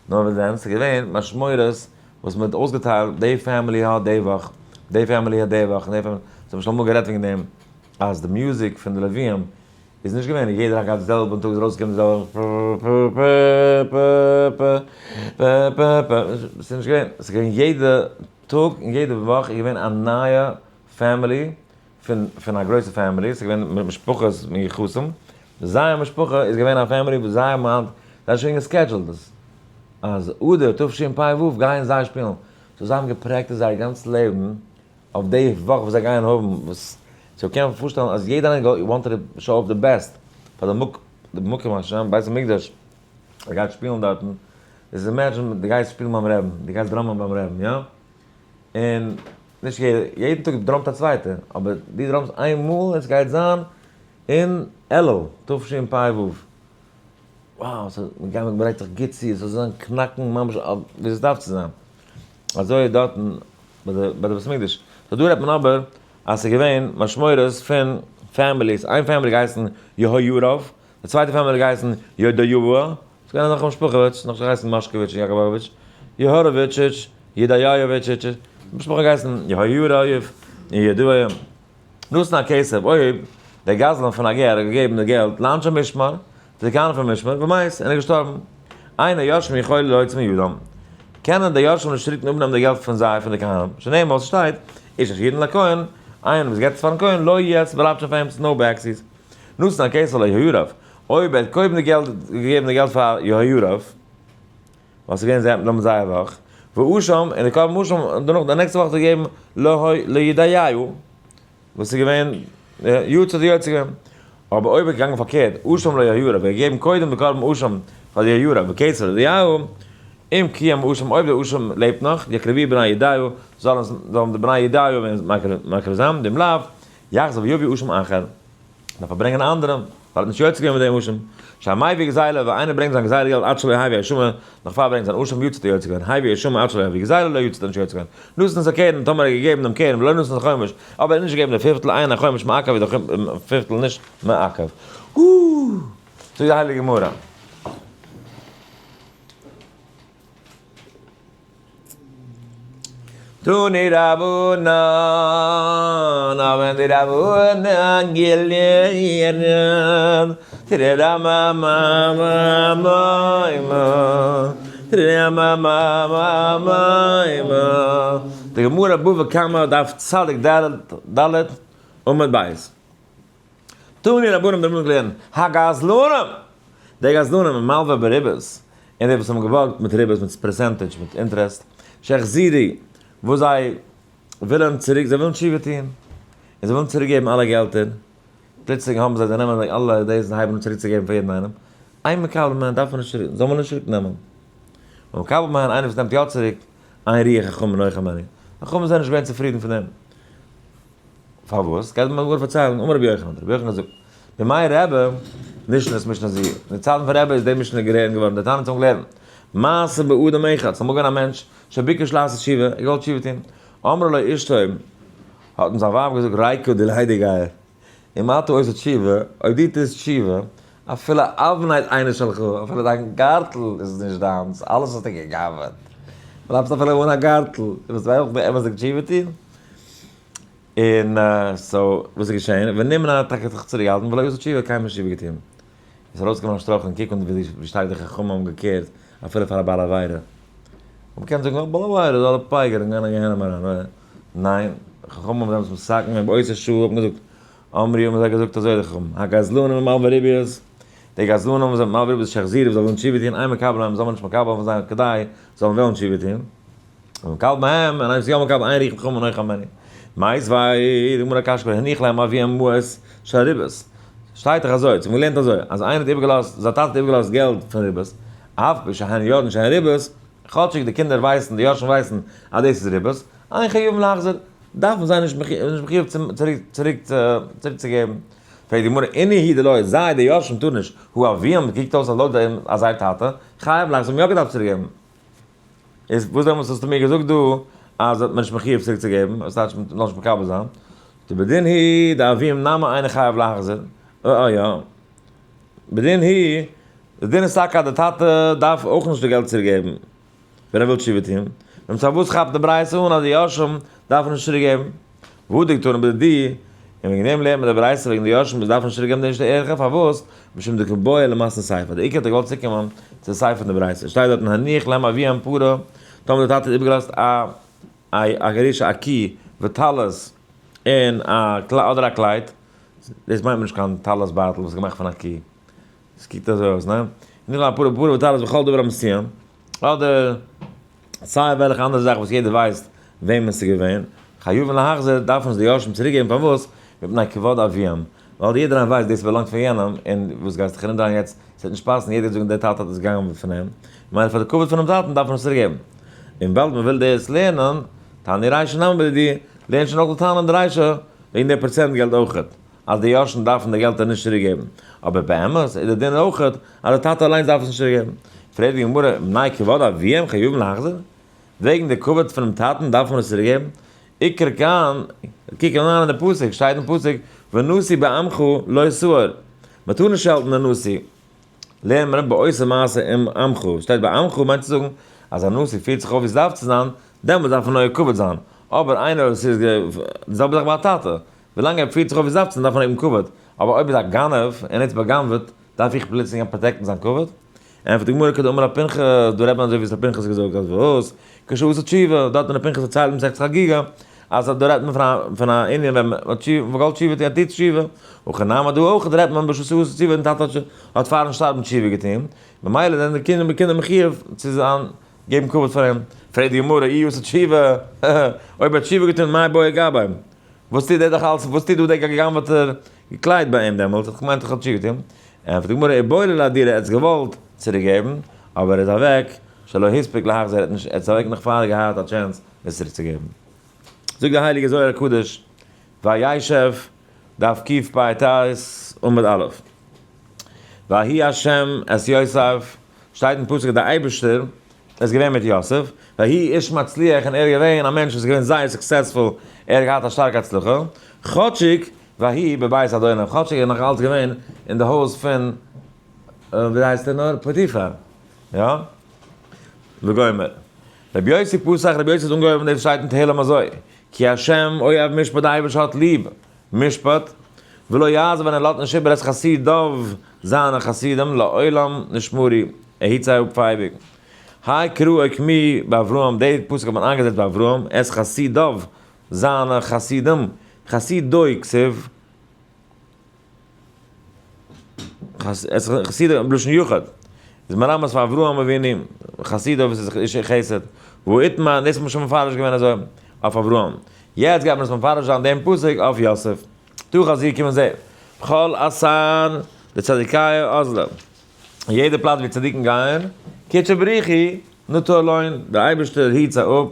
נאר וואס דען, ס'איז געווען משמורות וואס מען האט אויסגעטיילט, די family האט די וואך, די family האט די וואך, און די family, אונז האבן שוין אמאל גערעדט וועגן דעם, אז די מוזיק פון די לווים איז נישט געווען יעדער האט געהאט די זעלבע טאג איז ארויסגעקומען די זעלבע פ פ פ פ פ פ פ ס'איז נישט געווען, ס'איז געווען יעדע טאג און יעדע וואך איז געווען א נייע family פון פון א גרויסע family, ס'איז געווען משפחות מיוחסים, זייער משפחה איז געווען א family וואס זיי האבן היינט, זיי האבן שוין גע scheduled עס, אז אדר תשפ ו גייען זיי שפילן, so זיי האבן גע practice ט זייער גאנץ לעבן אויף די וואך וואס זיי גייען האבן, וואס so קען מען פארשטעלן אז יעדער איינער wanted to show off the best פאר די מקום השם, בית המקדש, ער גייט שפילן דארטן, איז imagine דו גייסט שפילן ביים רעבן, דו גייסט drum ען ביים רעבן, יא? און נישט יעדער, יעדן טאג drum ט א צווייטער, אבער דו drum סט איין מאל און ס'גייט זיין אין אלול תשפ ו. wow, מ'גייט מ'גרייט זיך גוט צו, עס זאל זיין קנאקן ממש ווי עס דארף צו זיין. אזוי דארטן ביי די בית המקדש. so דא רעדט מען אבער אז ס'איז געווען משמורות פון families, איין family געהייסן יהוירוב, די צווייטע family געהייסן יודאיווא, ס'איז געווען נאך א משפחה וואס נאך געהייסן מאשקאוויטש און יאקאבאוויטש, יהורוויטשיטש, ידעיהוויטשיטש, משפחה געהייסן יהוירוב און ידעיה. נתן הכסף, אויב דער גזלן פון א גר האט געגעבן די געלט לאנשי משמר, צו די כהנים פון משמר, ומת, און ער איז געשטארבן. אין היורשים יכולים להוציא מידם, קענען די יורשים נישט צוריק אפנעמען די געלט פון זיי פון די כהנים, שנאמר ס'שטייט, איש אשר יתן לכהן, איינער וואס געבט עס פארן כהן, לא יהיה, ס'בלייבט שוין פאר אים, ס'איז no backsies. נתן הכסף ליהויריב, אויב ער האט קודם די געלט געגעבן די געלט פאר יהויריב, ווייל ס'איז געווען זייער נאמען זייער וואך, ואשם, און די קרבן אשם, און דערנאך די נעקסטע וואך האט ער געגעבן לידעיהו, וואס איז געווען יצא די יוצא געווען. אבער אויב איז געגאנגען פארקערט, אשם ליהויריב, ער האט געגעבן קודם די קרבן אשם פאר די יהויריב, וכסף לידעיהו, אם קיים אשם, אויב דער אשם לעבט נאך, יקריבו בני ידעיהו, זאלן די בני ידעיהו ווערן מקריב זיין, ואם לאו, יחזור ויביא אשם אחר. דארף ער ברענגען א אנדערע, ווייל ער האט נישט יוצא געווען מיט דעם אשם. שהמביא גזילה, ווען איינער ברענגט זיין גזילה געלט עד שלא הביא אשמה, נאך פאר ער ברענגט זיין אשם יצא האט ער יוצא געווען, הביא אשמה עד שלא הביא גזילה לא יצא האט ער נישט יוצא געווען. נתן את הקרן, טאמער ער האט געגעבן דעם קרן ולא נתן את החומש, אבער ער האט נישט געגעבן די פיפטל, אין החומש מעכב איז די פיפטל נישט מעכב. זאגט די הייליגע גמרא. תנו רבנן, האבן די רבנן געלערנט, די גמרא בבא קמא דף צדיק ד עמוד ב'. תנו רבנן די רבנן געלערנט, הגזלנים! די גזלנים מלווה בריבית, און די וואס האבן געבארגט מיט ריבית, מיט percentage, מיט interest, שהחזירו, וואס זיי ווילן צוריק, זיי ווילן תשובה טון, און זיי ווילן צוריק געבן אלע געלטער, פלוצלינג האבן זיי, זיי נעמען אלע דאס און הייבן אן צוריק צו געבן פאר יעדן איינעם, אין מקבלין מהן דארף מען נישט צוריק, זאל מען נישט צוריק נעמען. ומקבל מהן איינער וואס נעמט יא צוריק, אין רוח חכמים נוחה הימנו. חכמים זענען נישט געווען צופרידן פון דעם. פארוואס? גייט מיר גאר פארציילן, אמר רבי יוחנן, רבי יוחנן זאגט, בימי רבי, נשנית משנה זו, אין די צייטן פון רבי איז די משנה געלערנט געווארן, די תנאים האבן געלערנט, מעשה באדם אחד, ס'איז אמאל געווען א מענטש, שביקש לעשות תשובה, ער האט געוואלט תשובה טון, אמרה לו אשתו, האט אים זיין ווייב געזאגט, רייקא דו ליידיגייער, אם אתה עושה תשובה, אויב דו טוסט תשובה, אפילו אבנט אינה שלך, אפילו דיין גארטל איז נישט דיינס, אלעס האסטו גע'גנב'עט, בלייבסט אפילו אן א גארטל, דו ווילסט באמת תשובה טון? און so וואס איז געשען? ונמנע האט טאקע זיך צוריקגעהאלטן ולא עשה תשובה, קיינמאל נישט תשובה געטון. איז ארויסגעקומען א שטראך און קוק אן ווי שטארק די חכמים האבן גע care ט אפילו פאר א בעל עבירה. און מ'קען זאגן, בעל עבירה זאל ער פייגערן און גיין אין גיהנום אריין. ניין, חכמים האבן דעמאלטס מתקן געווען באותה שעה האט מען געזאגט, אמרו האבן זיי געזאגט אזוי די חכמים, הגזלנים ומלוי ריבית, די גזלנים וואס זענען מלוי ריבית שהחזירו זאלן וועלן תשובה טון, אין מקבלין מהם זאל מען נישט מקבל פון זיי כדי זאלן וועלן תשובה טון. ומקבל מהם, און איינער איז יא מקבל אין רוח חכמים נוחה הימנו. מיתיבי, די גמרא קשיא הניח להם אביהם מעות של ריבית. שטייט דאך אזוי, צו מ'געלערנט אזוי, אז איינער האט איבערגעלאזט, זיין טאטע האט איבערגעלאזט געלט פון ריבית, אף על פי שהן יודעין שהן ריבית, כאטשיג די קינדער ווייסן, די יורשים ווייסן אז דאס איז ריבית, אין חייבים להחזיר, דארפן זיי נישט מחויב צוריק צוריקצוגעבן. פרעגט די גמרא, אינהו הוא דלא, זיי די יורשים טארן נישט, הא אביהם, קוקט אויס אז לויט דעם אז זייער טאטע, חייב להחזיר, האבן יא געדארפט צוריקגעבן. איז וואס דעמאלטס האסטו מיר געזאגט דא אז האט מען נישט מחויב צוריק צו געבן, וואס טייטש מען זאל נישט מקבל זיין? די בדין היא דאביהם נמי אינו חייב להחזיר, אה יא, בדין היא, די דין איז טאקע אז די טאטע דארף אויך נישט די געלט צוריק געבן ווען ער וויל תשובה טון, נו פארוואס כאפט די ברייתא אן אז די יורשים דארפן נישט צוריק געבן? והא דקתני בדידי, און וועגן דעם לערנט מען די ברייתא וועגן די יורשים וואס דארפן נישט צוריק געבן די ערשטע ערכה, פארוואס? משום דקא בעי למתני סיפא, די עיקר האט ער געוואלט צוקומען צו די סיפא פון די ברייתא, שטייט דארטן הניח להם אביהם פרה, טאמער די טאטע האט איבערגעלאזט א א גרושה א קי וטלית. און א אדער א קלייד, דאס מיינט מען נישט קיין טלית בייטל וואס איז געמאכט פון א קי, עס קוקט אזוי אויס, ניין? נישט א פרה פרה וטלית וכל דבר המסוים, אדער סיי וועלכע אנדערע זאך וואס יעדער ווייסט וועמען ס'איז געווען, חייבין להחזיר, דארפן עס די יורשים צוריק געבן, פארוואס? מפני כבוד אביהם, ווייל יעדער איינער ווייסט דאס באלאנגט פאר יענעם, און וואס גייסט דיך ארומדרייען יעצט, ס'וועט נישט פאסן, יעדער וועט זאגן דער טאטע האט עס גע'גנב'ט פון אים, ממילא פאר די כבוד פונעם טאטן דארף מען עס צוריק געבן. און באלד מען וויל דאס לערנען, תניא רישא נמי בדידי, לערנט שוין אויך די תנא די רישא, וועגן די פראצענט געלט אויכעט, אז די יורשים דארפן די געלטער נישט צוריק געבן, אבער באמת איז די דין אויכעט אז די טאטע אליינס דארף עס נישט צוריק געבן. פרעגט די גמרא, מפני כבוד אביהם חייבין להחזיר? וועגן די כבוד פונעם טאטן דארף מען עס צוריק געבן? איקרי כאן, קוק אריין אין די פסוק, שטייט אין פסוק, ונשיא בעמך לא תאור, מען טאר נישט שעלטן די נשיא, לערנט מען אפ בעושה מעשה עם עמך, שטייט בעמך מיינט צו זאגן אז א נשיא פירט זיך אויף ווי עס דארף צו זיין, דעמאלטס דארף מען נוהג כבוד זיין, אבער איינער וואס איז, די זעלבע זאך ביי א טאטע, ווילאנג ער פירט זיך אויף ווי עס דארף צו זיין דארף מען אים כבוד, אבער אויב איז א גנב און ער האט בא'גנב'עט, דארף איך פלוצלינג אים protect ן זיין כבוד? ענטפערט די גמרא כדאמר רב פנחס, דא רעדט מען אזוי ווי עס האט פנחס געזאגט אז וואס? כשעשה תשובה, דארט אין די פנחס דערציילט אין מסכת חגיגה, אז דא רעדט מען פון א ענין ווען מען האט תשובה, געוואלט תשובה טון, ער טוט תשובה, הכא נמי דא אויך רעדט מען בשעת עשה תשובה, און טאטע האט פארן שטארבן תשובה געטון, ממילא זענען די קינדער קינדער מחיוב צו זיין געבן כבוד פאר אים, פרעגט די גמרא אי עשה תשובה, אויב ער האט תשובה געטון מאי בעי גביה, וואס טוט דער דאך אלס, וואס טוט דא דער גע'גנב'עטער קלייד ביי אים דעמאלטס, האט געמיינט איך האב תשובה געטון, ענטפערט די גמרא איבעי ליה לאהדורי ער האט עס געוואלט צוריק געבן, אבער ער איז אוועק, שלא הספיק להחזיר ער האט נישט, ער איז אוועק נאך פאר ער האט געהאט א chance עס צוריק צו געבן. זאגט דער הייליגער זוהר הקדוש, וישב, דף קפ"ט עמוד א', ויהי השם את יוסף, שטייט אין פסוק אז דער אייבערשטער איז געווען מיט יוסף, ויהי איש מצליח און ער איז געווען א מענטש וואס איז געווען זייער successful, ער האט געהאט א שטארקע הצלחה, כאטשיג ויהי בבית אדוניו, כאטשיג ער איז נאך אלץ געווען אין די הויז פון, ווי הייסט ער נאר? פוטיפר, יא? וגומר. רבי יוסי פתח, רבי יוסי האט אנגעהויבן דאס שטייט אין תהלים אזוי, כי ה' אוהב משפט די אייבערשטער האט ליב משפט, ולא יעזוב און ער לאזט נישט איבער את חסידיו זיינע חסידים לעולם נשמרו, ער היט זיי אפ פאר אייביג. האי קרא אוקמוה באברהם, די פסוק האט מען איינגעזעצט ביי אברהם, את חסידיו זיינע חסידים, חסידוי כתיב, חסידו בלשון יחיד, איז מרמז פאר אברהם אבינו, חסידו וואס איז איש חסד, והא איתמר, דאס האט מען שוין מפרש געווען אזוי אויף אברהם, יעצט גייט מען עס מפרש זיין דעם פסוק אויף יוסף, תא חזי קום און זע, בכל אתר דצדיקיא אזלא, אין יעדע פלאץ ווי צדיקים גייען, קודשא בריך הוא נטר לון, דער אייבערשטער היט זיי אפ,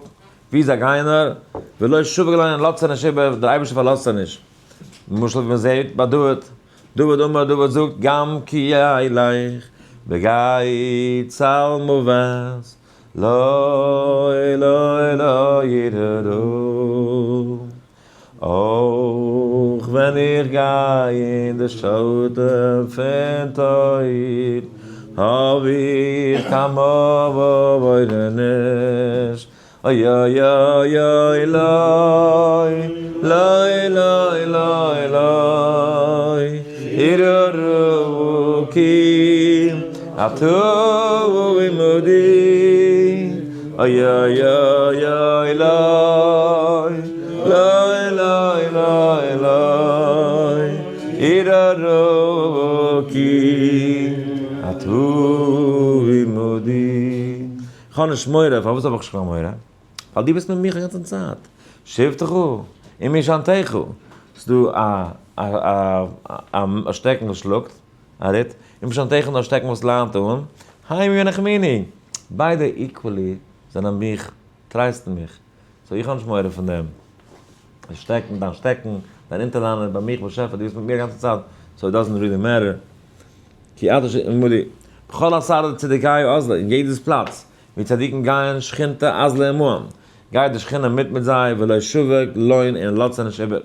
ווי זיי גייען נאר, ולא שביק לון, לאזט זיי נישט איבער, דער אייבערשטער פארלאזט זיי נישט. למשל ווי מען זעט ביי דוד, דוד אמר, דוד זאגט, גם כי אלך בגיא צלמוות, לא לא לא אירא רע, אויך ווען איך גיי אין די שאטן פון טויט, האב איך קיין מורא נישט, אוי אוי אוי אוי לוי לוי לוי לוי לוי יראו כי אתה עמדי אוי אוי אוי אוי לוי לוי לוי לוי לוי יראו כי אתה עמדי כ'האב נישט מורא, פארוואס האב איך נישט קיין מורא? ווייל דו ביסט מיט מיך א גאנצן צייט, שבטך ומשענתך, ס'איז דא א א א שטעקן וואס שלאגט, א רוט, ומשענתך און א שטעקן וואס ליינט אן, המה ינחמוני, ביידע equally זענען מיך, טרייסטן מיך, so איך האב נישט מורא פון דעם, די שטעקן, דיין שטעקן, דיין אונטערליינער, ביי מיך באשעפער, דו ביסט מיט מיר א גאנצע צייט, so it doesn't really matter. כי אתה עמדי, בכל אתר דצדיקיא אזלא, אין יעדעס פלאץ ווי צדיקים גייען, שכינתא אזלא עמהם, גייט די שכינה מיט מיט זיי, ולא שביק לון און לאזט זיי נישט איבער.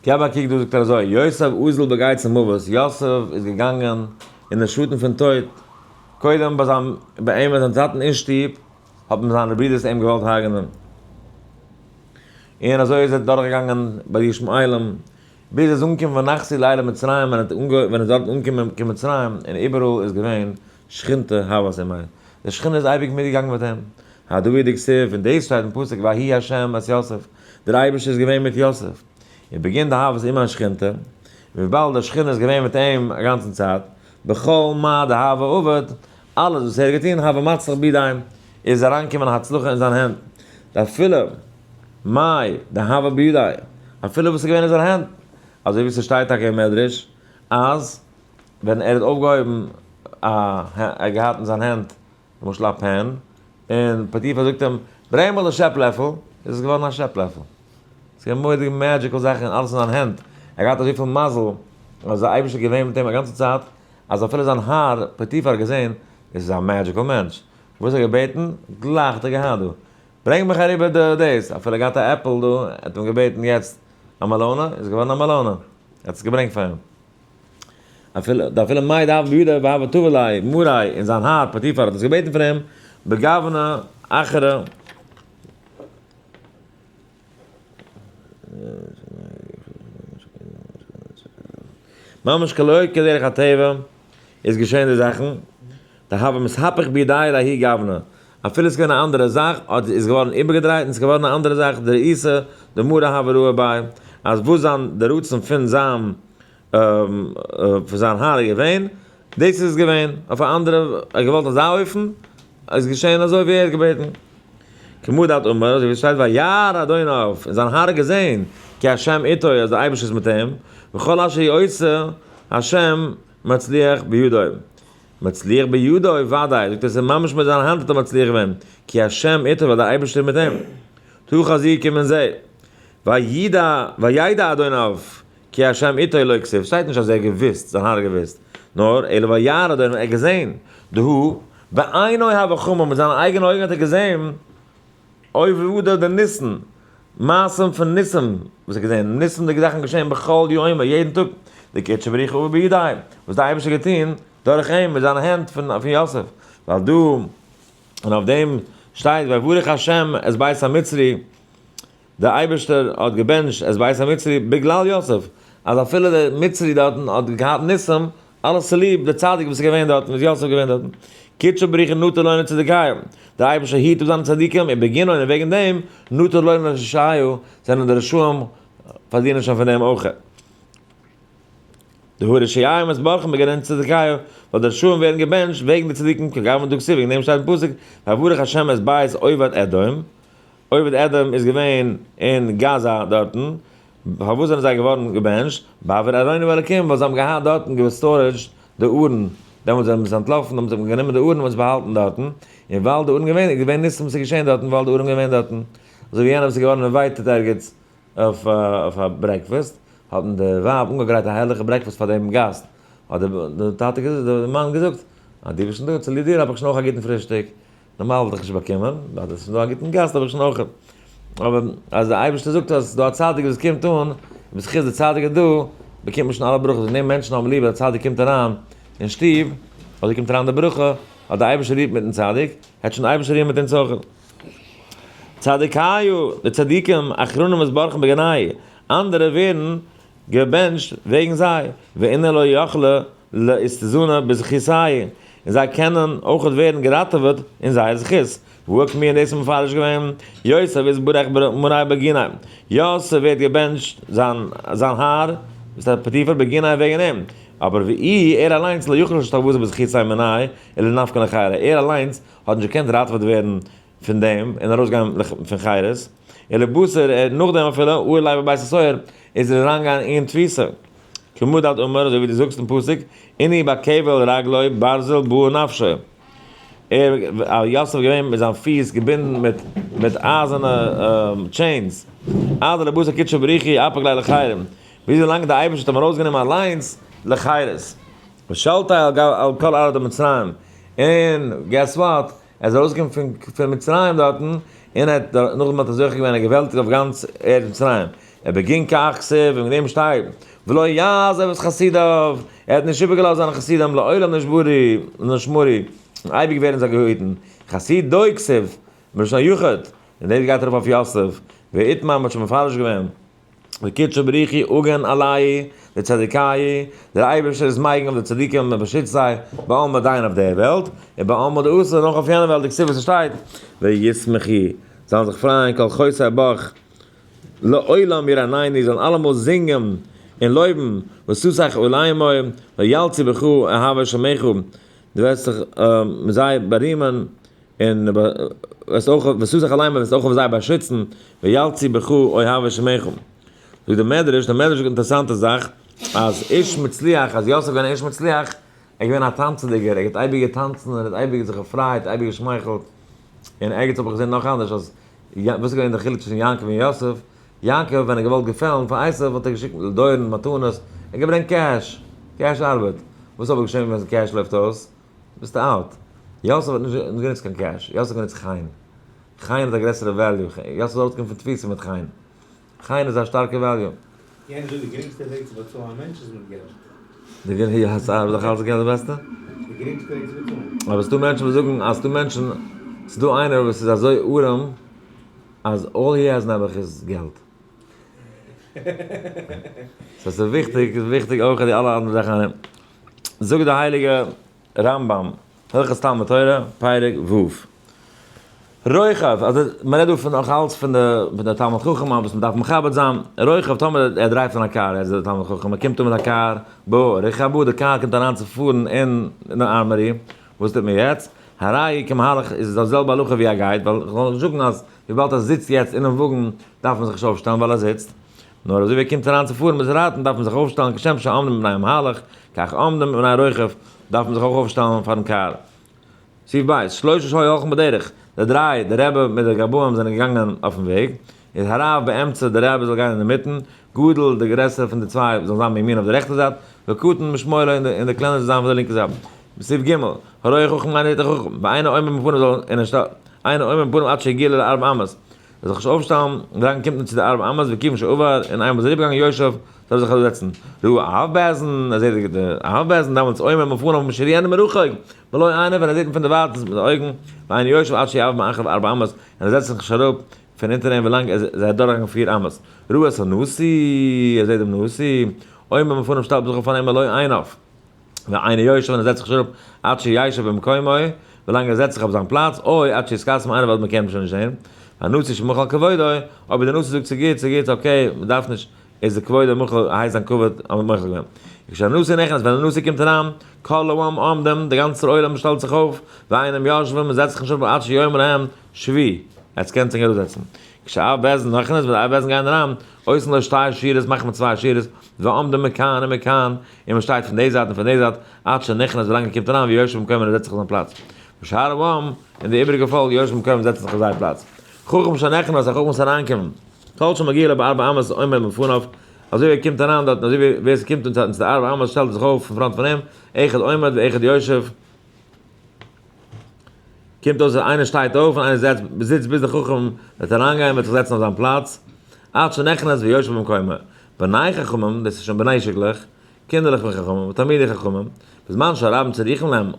געב א קוק דא זאגט ער אזוי, יוסף אזל בגיא צלמוות, יוסף איז געגאנגען אין די שאטן פון טויט, קודם ביי זיין ביי אים אין זיין טאטן אין שטוב האבן זיינע ברידערס אים געוואלט הרג'נען, און אזוי איז ער דורכגעגאנגען ביי די ישמעאלים, ביז ער איז אנגעקומען ונחתו לילה מצרים, ווען ער איז דארט אנגעקומען קיין מצרים, און איבעראל איז געווען שכינתא הות עמיה, די שכינה איז אייביג מיטגעגאנגען מיט אים. הדא הוא דכתיב, און דאס שטייט אין פסוק ויהי ה' את יוסף, דער אייבערשטער איז געווען מיט יוסף, ובגין דהוות עמיה שכינתא, וויבאלד די שכינה איז געווען מיט אים א גאנצן צייט, בכל מה דהוה עביד, אלעס וואס ער האט געטון, הוה מצליח בידיים, איז אריינגעקומען א הצלחה אין זיין הענט, דאפילו מאי דהוה בידיה, אפילו וואס איז געווען אין זיין הענט, אזוי ווי ס'שטייט טאקע אין מדרש, אז ווען ער האט אויפגעהויבן א, ער האט געהאט אין זיין הענט למשל א פען, און פוטיפר זאגט אים, ברענג מיר די שעפ לעפל, איז עס געווארן א שעפ לעפל. ס'איז געווען מורא'דיגע magical זאכן אלעס אין זיין הענט, ער האט געהאט אזויפיל מזל אז דער אייבערשטער איז געווען מיט אים א גאנצע צייט, אז אפילו זיין האר פוטיפר האט געזען, דאס איז א magical מענטש, וואס ער האט געבעטן, גלייך האט ער געהאט דא. ברענג מיך אריבער די דאס, אפילו ער געהאט א עפל דא, ער האט אים געבעטן יעצט א מעלאנע, איז געווארן א מעלאנע, ער האט עס געברענגט פאר אים. אפילו דאפילו מאי דהוה בידיה והוה תבע ליה מריה און זיין האר פוטיפר האט עס געבעטן פון אים בגוונא אחרא. ממש כלא כדרך הטבע איז געשען די זאכן, דהוה מתהפך בידיה לההוא גוונא, אפילו עס איז געווען א אנדערע זאך האט איז געווארן איבערגעדרייט און עס איז געווארן א אנדערע זאך דרעיסה דמרא הוה ראה ביה אז וואס זיין די רצון פון זיין פון זיין האר איז געווען, דאס איז געווען אויף א אנדערע, ער האט געוואלט אזא אופן, איז געשען אזוי ווי ער האט געבעטן. כמו דאת אמר, אזוי ווי עס שטייט וירא אדוניו, און זיין האר האט געזען, כי השם איתו, אז דער אייבערשטער איז מיט אים, וכל אשר יעשה השם מצליח בידו. מצליח בידו ודאי, זאגט ער עס איז ממש מיט זיין האנט האט ער מצליח געווען, כי השם איתו ווייל דער אייבערשטער איז מיט אים. תא חזי קום און זע. וידע וידע אדוניו כי השם איתו לא כתיב, שטייט נישט אז ער האט געוואוסט, זיין האר האט געוואוסט, נאר אלא וירא אדוניו ער האט געזען, דהא בעינוי הוה חמא מיט זיינע אייגענע אויגן האט ער געזען, עובדא דניסן, מעשים פון ניסים, וואס ער האט געזען, ניסים'דיגע זאכן געשען בכל יומא, יעדן טאג, דקודשא בריך הוא בידיים, וואס דער אייבערשטער האט געטון דורך אים, מיט זיינע הענט פון יוסף, ווייל דא, און אויף דעם שטייט ויברך השם את בית המצרי, דער אייבערשטער האט געבענטשט את בית המצרי בגלל יוסף, אז אפילו דער מצרי דארטן האט געהאט ניסים, אלעס צוליב דער צדיק וואס איז געווען דארטן, וואס יוסף איז געווען דארטן. קודשא בריך הוא נטר לון לצדיקייא, דער אייבערשטער היט אפ זיינע צדיקים, ובגינון און וועגן דעם, נטר לון לרשעיא, זענען די רשעים פארדינען שוין פון דעם אויך. דהא רשעיא מתברכין בגין צדיקייא, ווייל די רשעים ווערן געבענטשט וועגן די צדיקים, כגוון דכתיב, וועגן דעם שטייט אין פסוק, ויברך השם את בית עובד אדום, עובד אדום איז געווען אין גאזא דארטן, פארוואס זענען זיי געווארן געבענטשט? בעבור ארון האלקים, ווייל זיי האבן געהאט דארטן גע storage ט די ארון, דעמאלטס זענען זיי אנטלאפן האבן זיי גענומען די ארון און עס באהאלטן דארטן, און ווייל די ארון געווען איז געווען ניסים וואס איז געשען דארטן ווייל די ארון געווען דארטן, אזוי ווי יענער וואס איז געווארן invited ערגעץ אויף א breakfast, האט אים די ווייב אנגעגרייט א הערליכע breakfast פאר דעם גאסט, האט די טאטע געזאגט, די מאן געזאגט, אז דו ביסט שוין דא, צוליב דיר האב איך שוין אויך א גוטן פרישטאג, נארמאל וואלט איך נישט באקומען, ווייל עס איז דא א גוטן גאסט האב איך שוין אויך. אבער אז דער אייבערשטער זאגט אז ס'איז דא א צדיק וואס קומט אן, בזכות דער צדיק איז דא, באקומט מען שוין אלע ברכות. און די מענטשן האבן ליב אז דער צדיק קומט אריין אין שטוב, אזוי קומט אריין די ברכה, אז דער אייבערשטער רוהט מיטן צדיק, העט שוין דער אייבערשטער רוען מיט אונז אויך. צדיקייא, די צדיקים, אחרנא מתברכין בגינייהו, אנדערע ווערן געבענטשט וועגן זיי, ואינהו לא יכלו לאתזנא בזכותייהו, און זיי קענען אויכעט ווערן געראטעוועט אין זייער זכות, והא קמיע און דאס איז מפרש געווען, יוסף אתברך מריה בגיניה, יוסף ווערט געבענטשט זיין זיין האר, וואס איז פוטיפר בגיניה וועגן אים, אבער ואיהו ער אליינס לא יכלו לאשתבוזי בזכותיה מיניה ולנפקא לחירא, ער אליינס האט נישט געקענט ראטעוועט ווערן פון דעם און ארויסגיין פון חירות, ולבתר ער נאכדעם אפילו עאל ליה בבית הסוהר איז ער אריינגעגאנגען אין תפיסה, כמה דאת אמר אזוי ווי דו זאגסט אין פסוק, עינוי בכבל רגלו ברזל באה נפשו, ער יוסף איז געווען מיט זיין פיס געבינדן מיט מיט אייזערנע chains, עד דלבתר קודשא בריך הוא אפק ליה לחירא, ווי אזוי לאנג די אייבערשטער האט אים ארויסגענומען אליינס לחירות. ושלטיה על כל ארדא מצרים, און guess what, ער איז ארויסגעקומען פון פון מצרים דארטן, און ער האט נאכדעם האט ער זוכה געווען און געוועלטיגט אויף גאנץ ארץ מצרים. ובגין כך כתיב, וועגן דעם שטייט, ולא יעזוב את חסידיו, ער האט נישט איבערגעלאזט זיינע חסידים לעולם נשברי נשמרי, און אייביג ווערן זיי געהיטן. חסידו כתיב, מלשון יחיד, און דאס גייט ארויף אויף יוסף, ואיתמר, מען האט שוין מפרש געווען. וקודשא בריך הוא אגן עלייהו לצדיקיא, דער אייבערשטער איז מגן אויף די צדיקים און באשיצט זיי, בעלמא דין אויף דער וועלט, און בעלמא דאתי און אויך אויף יענער וועלט, דכתיב וואס עס שטייט, וישמחו, זאלן זיך פרייען כל חוסי בך לעולם ירננו, זאלן אלעמאל זינגען און לויבן, וששך עולמו, וילצו בך אוהבי שמך, דו וועסט זיך מיט זיי בארימען, און וועסט אויך, וששך עולמו, וועסט אויך אויף זיי באשיצן, וילצו בך אוהבי שמך. זאגט דער מדרש, דער מדרש זאגט אינטערעסאנטע זאך, אז איש מצליח, אז יוסף איז געווען א איש מצליח, ער איז געווען א טאנצעדיגער, ער האט אייביג געטאנצן, ער האט אייביג זיך געפרייט, אייביג געשמייכלט, און ערגעץ האב איך געזען נאך אנדערש, אז וואס איז געווען דער חילוק צווישן יעקב און יוסף, יעקב ווען ער האט געוואלט געפעלן פאר עשו האט ער געשיקט לדורן מתנות, ער האט געברענגט cash, cash ארבעט, וואס אבער געשען ווען cash לויפט אויס? ביסטו out. יוסף האט נישט גענוצט קיין cash, יוסף האט גענוצט חן. חן האט א גרעסערע value, יוסף איז ארויסגעקומען פון תפיסה מיט חן. חן איז א שטארקע value. יענער זאגט די גרינגסטע וועג צו באצאלן א מענטש איז מיט געלט. די גרינ יא ס'ארבעט דאך אלס געלט די בעסטע. די גרינגסטע וועג צו באצאלן. אבער ס'דא מענטשן וואס זאגן אז ס'דא מענטשן, ס'דא איינער וואס איז אזוי ארעם אז all he has נעבעך איז געלט. so ס'איז וויכטיג, איז וויכטיג אויך די אלע אנדערע זאכן ארום. זאגט די הייליגע רמב ם, הלכות תלמוד תורה, פרק ו'. רוכב, אז מען רעדט דא פון נאך אלץ פון די פון די תלמיד חכם וואס מען דארף מכבד זיין, רוכב טאמער ער דרייווט אין א קאר, ער איז א תלמיד חכם, ער קומט אן מיט א קאר, בא רכבו, די קאר קומט אריין צו פארן אין די armory, וואס טוט מען יעצט? הרי כמהלך איז די זעלבע הלכה ווי א גייט, ווייל איך זאל נישט זאגן אז וויבאלד ער זיצט יעצט אינעם וואגן דארף מען זיך נישט אויפשטעלן ווייל ער זיצט, נאר אזוי ווי ער קומט אריין צו פארן מיט רייטן דארף מען זיך אויפשטעלן כשם שעומדים מפני המהלך, כך עומדים מפני הרוכב, דארף מען זיך אויך אויפשטעלן פארן קאר. סעיף ב', שלושה שהיו הולכים בדרך, די דריי, די רבי מיט די גבאים זענען געגאנגען אויפן וועג, איז הרב באמצע, די רבי זאל גיין אינמיטן, גדול, די גרעסער פון די צוויי זאל זיין מימין אויף די רעכטע זייט, וקטן משמאלו, און די קלענערע זאל זיין פון די לינקע זייט. סעיף ג', הרואה חכם אינו יותר חכם, ואינו עומד מפניו זאל און ער שטעלט, אינו עומד מפניו עד שיגיע לארבע אמות, ער זאל זיך נישט אויפשטעלן, ווילאנג ער קומט נישט צו די ארבע אמות, וכיוון שעבר, און איינמאל איז אריבערגעגאנגען יושב, זאל ער זיך אראפזעצן. ראה אב בית דין, ער זעט די אב בית דין, דאמאלטס עומד מפניו משירינו מרחוק, בלא עיניו, ווען ער זעט אים פון דערווייטנס מיט די אויגן, ואינו יושב עד שיעבור מאחריו ארבע אמות, און ער זעצט זיך נישט אראפ פון אונטער אים ווילאנג ער איז אדורכגעגאנגען פיר אמות. ראה את הנשיא, ער זעט דעם נשיא, עומד מפניו שטעלט זיך אויף פאר אים בלא עיניו. ואינו יושב און ער זעצט זיך נישט אראפ עד שישב במקומו, ווילאנג ער זעצט זיך אויף זיין פלאץ, או עד שיתכסה מעיניו אויב מען קען אים שוין נישט זען, והנשיא שמחל על כבודו, אויב דער נשיא זאגט ס'גוט, ס'גוט, okay, מען דארף נישט, איז די כבודו מוחל, הייסט זיין כבוד האט מען מוחל געווען. וכשהנשיא נכנס, ווען דער נשיא קומט אריין, כל העם עומדים, דער גאנצער עולם שטעלט זיך אויף, ואינם יושבים, מען זעצט זיך נישט אראפ עד שיאמר להם שבו, עטס קענטס ענק אראפזעצן. כשאב בית דין נכנס, ווען די אב בית דין גייען אריין, עושין לו שתי שורות, מאכט מען צוויי שורות, ועומדים מכאן ומכאן, און מען שטייט פון די זייט און פון די זייט, עד שנכנס ווילאנג ער קומט אריין ויושב במקומו און ער זעצט זיך אויף זיין פלאץ. ושאר העם, און די איבעריגע פאלק, יושבים במקומם זעצן זיך אויף זייער פלאץ. חכם שנכנס, א חכם וואס איז אריינגעקומען, כל שמגיע לו בארבע אמות עומד מלפניו, אזוי ווי ער קומט אריין דארטן, אזוי ווי ווער ס'קומט אן צו די ארבע אמות שטעלט ער זיך אויף אין front פון אים, אחד עומד ואחד יושב, קומט אויס אז איינער שטייט אויף און איינער זעצט זיצט ביז דער חכם וועט אריינגיין וועט זיך זעצן אויף זיין פלאץ, עד שנכנס ויושב במקומו. בני חכמים, דאס איז שוין בני שיקלעך, קינדערלעך פון חכמים, ותלמידי חכמים, בזמן שהרבים צריכים להם,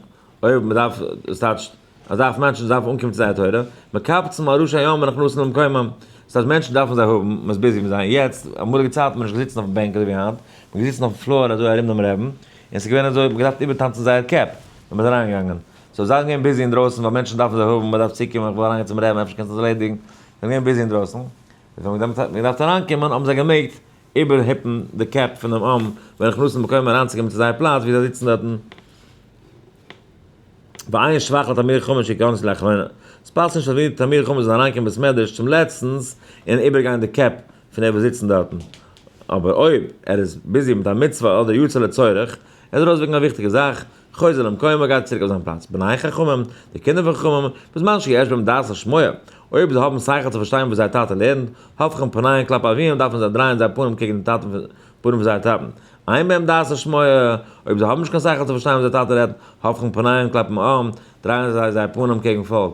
אויב מען דארף, דאס טייטשט אז דארף מענטשן דארפן אנקומען צו זייער תורה, מקפצין על ראשי העם ונכנסין למקומם, דאס הייסט מענטשן דארפן זיי האבן, מען איז busy מיט זיי, יעצט, אמאליגע צייטן האט מען נישט געזיצן אויפן בענק אזוי ווי היינט, מען איז געזיצן אויפן floor אזוי ארום דעם רעבן, און עס איז געווען אזוי, מען האט געדארפט איבערטאנצן זייער קעפ ווען מען איז אריינגעגאנגען, so זיי זענען געווען busy אינדרויסן ווייל מענטשן דארפן זיי האבן, מען דארף צוקומען, איך וויל אריינגיין צום רעבן, אפשר קענסטו עס ערלעדיגן, זיי זענען געווען busy אינדרויסן, און ווען מען האט געדארפט אריינקומען האבן זיי געמעגט איבערהיפן די קעפ פונעם עם ונכנסין למקומם אריינצוקומען צו זייער פלאץ ווי זיי זיצן דארטן. ואין שבח לתלמידי חכמים שיכנסו לאחרונה, ס'פאסט נישט אז תלמידי חכמים זאלן אריינקומען בית מדרש צום לעצטנס און איבערגיין די קעפ פון די וואס זיצן דארטן. אבער אויב ער איז busy מיט א מצוה אדער יצא לצורך, ער איז ארויס וועגן א וויכטיגע זאך, חוזר למקומו גייט צוריק אויף זיין פלאץ. בני חכמים, די קינדער פון חכמים, בזמן שיש בהם דעת לשמוע, אויב זיי האבן שכל צו פארשטיין וואס זייער טאטע לערנט, הופכין פניהן כלפי אביהם דארפן זיי דרייען זייער פנים קעגן דעם טאטן פנים פון זייער טאטן. אין בהם דעת לשמוע, אויב זיי האבן נישט קיין שכל צו פארשטיין וואס זייער טאטע רעדט, הופכין פניהן כלפי העם, דרייען זיי זייער פנים קעגן פאלק.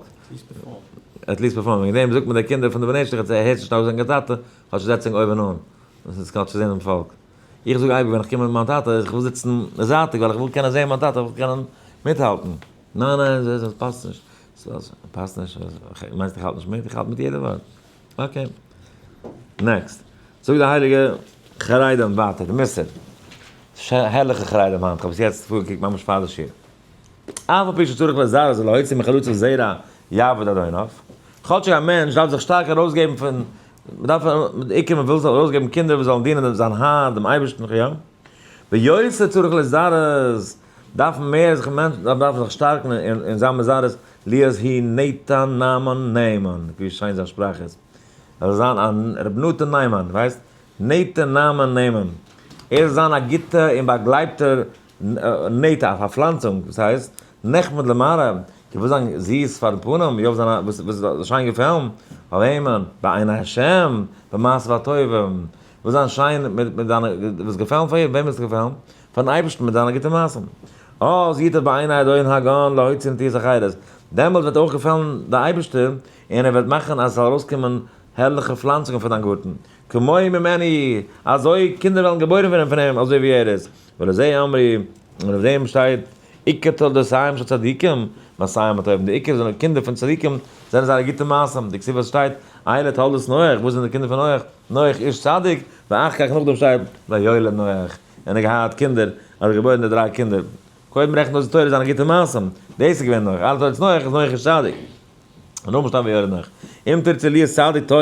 at least perform. וועגן דעם זאגט מען די קינדער פון די בני שטח, הערטס נישט אויף זענען קיין טאטע, כאטש זעצט ענק אויבן אן. דאס איז כאטש צו זען דעם פאלק. איך זאג אייביג ווען איך קום מיט מיין טאטע, איך וויל זיצן זייטיג ווייל איך וויל קענען זען מיין טאטע, איך וויל קענען מיטהאלטן. ניין ניין, עס פאסט נישט. עס פאסט נישט? מיינסט איך האלט נישט מיט? איך האלט מיט יעדע ווארט. okay. Next. זאגט די הייליגע חרדים ווייטער, די מוסר. הערליכע חרדים היינט, כ'האב עס יעצט פארגעקוקט ממש פאר די שיעור. אף על פי שצריך לזרז ולהוציא מחלציו זרע יעבוד אדוניו, כאטשיג א מענטש דארף זיך שטארק ארויסגעבן פון, מ'דארף, בעיקר מ'וויל זאל ארויסגעבן קינדער וואס זאלן דינען זיין האר, דעם אייבערשטן וכו', ויותר צריך לזרז, דארף מער זיך מענטש דארף זיך שטארקן און זיין מזרז, להיות הוא נטע נאמן נאמן, ווי שיין זיין שפראך איז, ער זאל זיין א רבי נתן ניימאן, ווייסט? נטע נאמן נאמן, ער זאל זיין א גוטע און באגלייבטער נטע, א פארפלאנצונג, וואס הייסט, נחמד למראה, איך וויל זיין זיס פארן פנים, איך וויל זיין וואס זאל שיין געפעלן, פאר וועמען? בעיני השם, במעשיו הטובים, וויל זיין שיין מיט דיינע, וואס געפעלן פאר וועם ווילסטו געפעלן? פארן אייבערשטן מיט דיינע גוטע מעשים. אז ייטב בעיני אדון הגן להוציא נטיעות החירות, דעמאלט וועט אויך געפעלן די אייבערשטער, און ער וועט מאכן אז עס זאל ארויסקומען הערליכע פלאנצונגען פון דיין גארטן, כמוהו ממני, אזוי קינדער וועלן געבוירן ווערן פון אים אזוי ווי ער איז, ולזה אמרו, און אויף דעם שטייט, עיקר תולדותיהם של צדיקים, מעשיהם הטובים, די עיקר זענען קינדער פון צדיקים, זענען זייערע גוטע מעשים, דכתיב וואס שטייט, אלה תולדות נח, וואס זענען די קינדער פון נח, נח איש צדיק, ואחר כך נאכדעם שטייט, ויולד נח, און ער האט געהאט קינדער, האט ער געבוירן די דריי קינדער, קודם רעכנט אויס די תורה זיינע גוטע מעשים, דאס איז געווען נח, אלה תולדות נח איז נח איש צדיק. און נאכדעם שטייט ויולד נח, אם תרצה להיות צדיק טוב,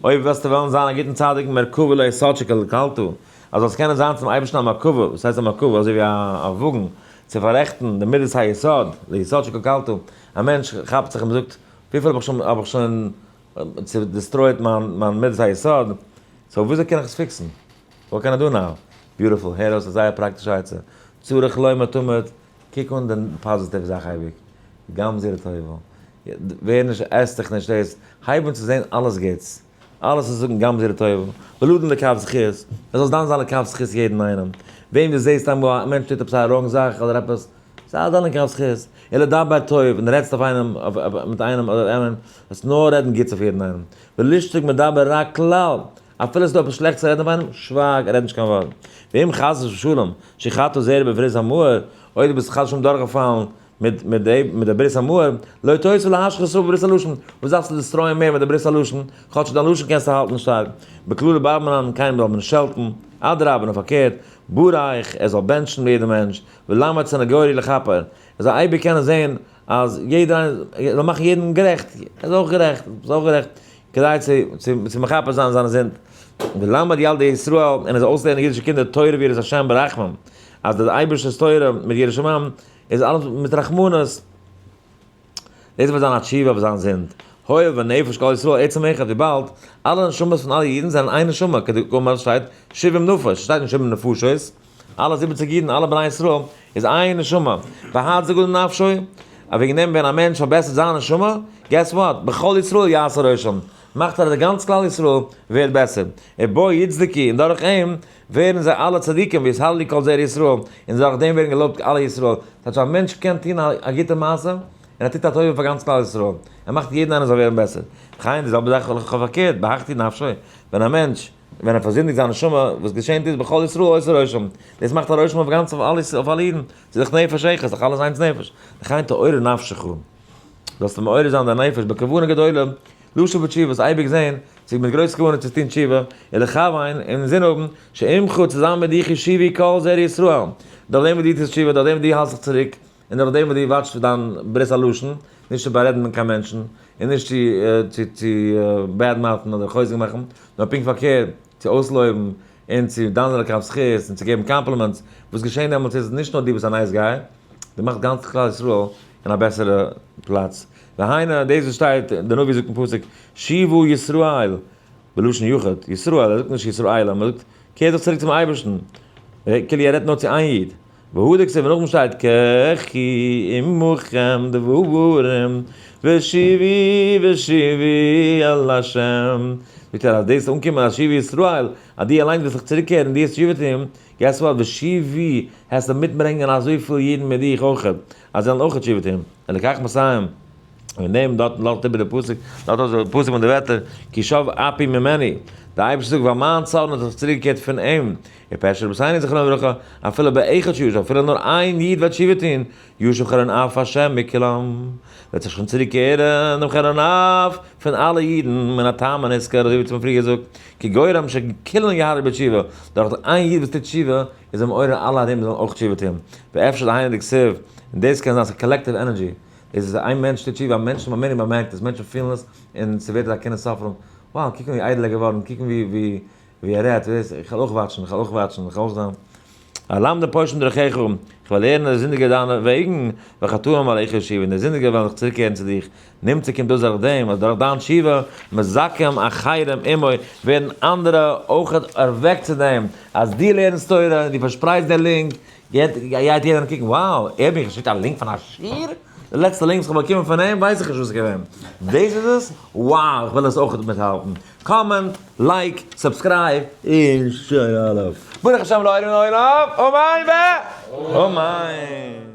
אויב וועסטו וועלן זיין א גוטן צדיק מרכבה ליסוד שקלקלתו, אז זאלסט קענען זיין צום אייבערשטן א מרכבה, וואס הייסט א מרכבה? אזוי ווי א וואגן צו פאררעכטן די מידת היסוד, ליסוד שקלקלתו, א מענטש כאפט זיך און זאגט, וויפיל האב איך שוין האב איך שוין destroyed מיין מיין מידת היסוד, so וויאזוי קען איך עס fix ן? What can I do now? Beautiful, הער אויס א זייער פראקטישע עצה, צריך לומר תמיד, קוק אן די פאזיטיווע זאך אייביג, גם זו לטובה, ווער נישט עס דיך נישט דאס, הייב אן צו זען אלעס גוטס, אלעס איז זאגן גם זו לטובה, ולדון לכף זכות, עס זאל דן זיין לכף זכות יעדן איינעם, וועם דו זעסט אמאל א מענטש טוט עפעס א wrong זאך אדער עפעס, זיי דן לכף זכות, ולדבר טוב, און רעדסט אויף איינעם, מיט איינעם אדער איינעם, זאלסט נאר רעדן גוטס אויף יעדן איינעם, ולשתוק מדבר רע כלל, אפילו עס איז דא עפעס שלעכטס צו רעדן אויף איינעם, שווייג, רעד נישט קיין ווארט. ואם חס ושלום, שחטא זרע בברית המעור, אויב דו ביסט חס ושלום דורכגעפאלן מיט מיט די מיט די ברית המעור, לא תוסיף להשחית בברית הלשון, וואס דארפסטו destroy ען מער מיט די ברית הלשון, כאטש דיין לשון קענסטו האלטן שטארק, בקללה בר מינן, קיינעם זאל מען נישט שעלטן, אדרבה נאר פארקערט, ברך, ער זאל בענטשן יעדע מענטש, ולמד סניגוריה לכפר, ער זאל אייביג קענען זען אז יעדער איינער, ער זאל מאכן יעדן גערעכט, ער איז אויך גערעכט, איז אויך גערעכט, כדי צו צו צו מכפר זיין זיינע זינד. ולמד ילדי ישראל, און ער זאל אויסלערנען אידישע קינדער תורה ויראת השם ברחמים, אז דער אייבערשטער'ס תורה מיט יראת שמים איז אלעס מיט רחמנות, דאס וועט זיין א תשובה אויף זיין זינד. הואיל ונפש כל ישראל עצם אחד, וויבאלד אלע נשמות פון אלע אידן זענען איין נשמה, כדאמר שטייט שבעים נפש, שטייט נישט שבעים נפשות, אלע 70 אידן, אלע בני ישראל, איז איין נשמה. והצדק גדול נפשו, אז וועגן דעם ווען א מענטש פארבעסערט זיין נשמה, guess what, בכל ישראל יעשה רושם, מאכט ער אז די גאנץ כלל ישראל ווערט בעסער. ובו יצדקו, און דורך אים ווערן זיי אלע צדיקים, ויתהללו כל זרע ישראל, און דורך דעם ווערן געלויבט אלע ישראל. טייטש א מענטש קען טון א גוטע מעשה, און ער טוט א טובה פאר גאנץ כלל ישראל. ער מאכט יעדן איינער זאל ווערן בעסער. וכן די זעלבע זאך פארקערט, בהחטיא נפשו, ווען א מענטש ווען ער פארזינדיגט זיין נשמה, וואס געשענט איז בכל ישראל עושה רושם, דאס מאכט א רושם אויף גאנץ אויף אלע אידן, ס'איז דאך נפש אחד, ס'איז דאך אלעס איינס נפש, לכן תעורר נפשך, זאלסטו מעורר זיין דיין נפש בכוונה גדולה, לשוב בתשובה, זאלסט אייביג זען, צו מיט גרויס כוונה צו טון תשובה, ולכוון, און אינזין האבן, שעמך צוזאמען מיט דיך ישובו כל זרע ישראל, דורך דעם וואס דו טוסט תשובה, דורך דעם וואס דו האלסט זיך צוריק, און דורך דעם וואס דו watch סט דיין ברית הלשון, נישט צו בארעדן קיין מענטשן, און נישט צו צו bad mouth ן אדער חוזק מאכן, נאר פונקט פארקערט, צו אויסלויבן, און צו דן זיין לכף זכות, און צו געבן compliments, וואס געשען דעמאלטס איז, נישט נאר דו ביסט א nice guy, דו מאכסט גאנץ כלל ישראל אין א בעסערע פלאץ. והיינו, דאס וואס שטייט, דער נביא זאגט אין פסוק, שובה ישראל, בלשון יחיד, ישראל, ער זאגט נישט ישראלים, ער זאגט, קער זיך צוריק צום אייבערשטן, כאילו ער רעדט נאר צו איין איד. והא דכתיב און נאכדעם שטייט קחו עמכם דברים ושובו ושובו אל השם, זאגט ער אז דאס אנקומען אז שובה ישראל, אז דו אליינס וועסט זיך צוריקקערן דו וועסט תשובה טון, guess what, ושובו, העסטו מיטברענגען אזויפיל אידן מיט דיך אויכעט, אז זיי זאלן אויכעט תשובה טון, ולכך מסיים, און דעם דארט לאזט איבער די פסוק, לאזט אויס די פסוק מיט די ווערטער, כי שב אפי ממני, דער אייבערשטער זאגט, ווייל מיין צארן האט זיך צוריקגעקערט פון אים. ופירש רבותינו זכרונם לברכה, אפילו באחד שישוב, אפילו נאר איין איד וועט תשובה טון, ישוב חרון אף השם מכולם, וועט זיך שוין צוריקקערן דעם חרון אף פון אלע אידן, מן הטעם הנזכר, אזוי ווי צום פריער געזאגט, כי גורם שכולן יהרהרו בתשובה, דורך די איין איד וואס טוט תשובה, איז ער מעורר אלע ארום זאלן אויך תשובה טון, ואפשר דהיינו דכתיב, און דאס קען זיין ס'איז collective energy, דאס איז איין מענטש טוט תשובה, א מענטש מענטש באמערקט עס, מענטשן פילן עס, און ס'ווערט א קנאת סופרים, wow, קוק ווי איידל ער געווארן, קוק ווי ווי ווי ער רעדט, ווער איך וועל אויך watch ן, איך וועל אויך watch ן, איך וועל אויך זיין. אלמדה פושעים דרכיך, איך וועל לערנען די זינדיגע דיינע וועגן, וחטאים אליך ישובו, און די זינדיגע וועלן זיך צוריקקערן צו דיך. נמצא קומט אויס דורך דעם, אז דורך דיין תשובה, מזכים אחרים עמו, ווערן אנדערע אויך ערוועקט צו דעם, אז דו לערנסט תורה און דו פארשפרייסט די link, גייט יעדער קוקן, wow, ער האט מיר געשיקט א link פון א שיעור? די לעצטע link וואס איך האב באקומען פון אים ווייס איך נישט וואס איז געווען. דאס איז עס? wow, איך וויל עס אויך מיטהאלטן. comment, like, subscribe, און share ארויף. ברוך השם לעולם לעולם, אמן ואמן.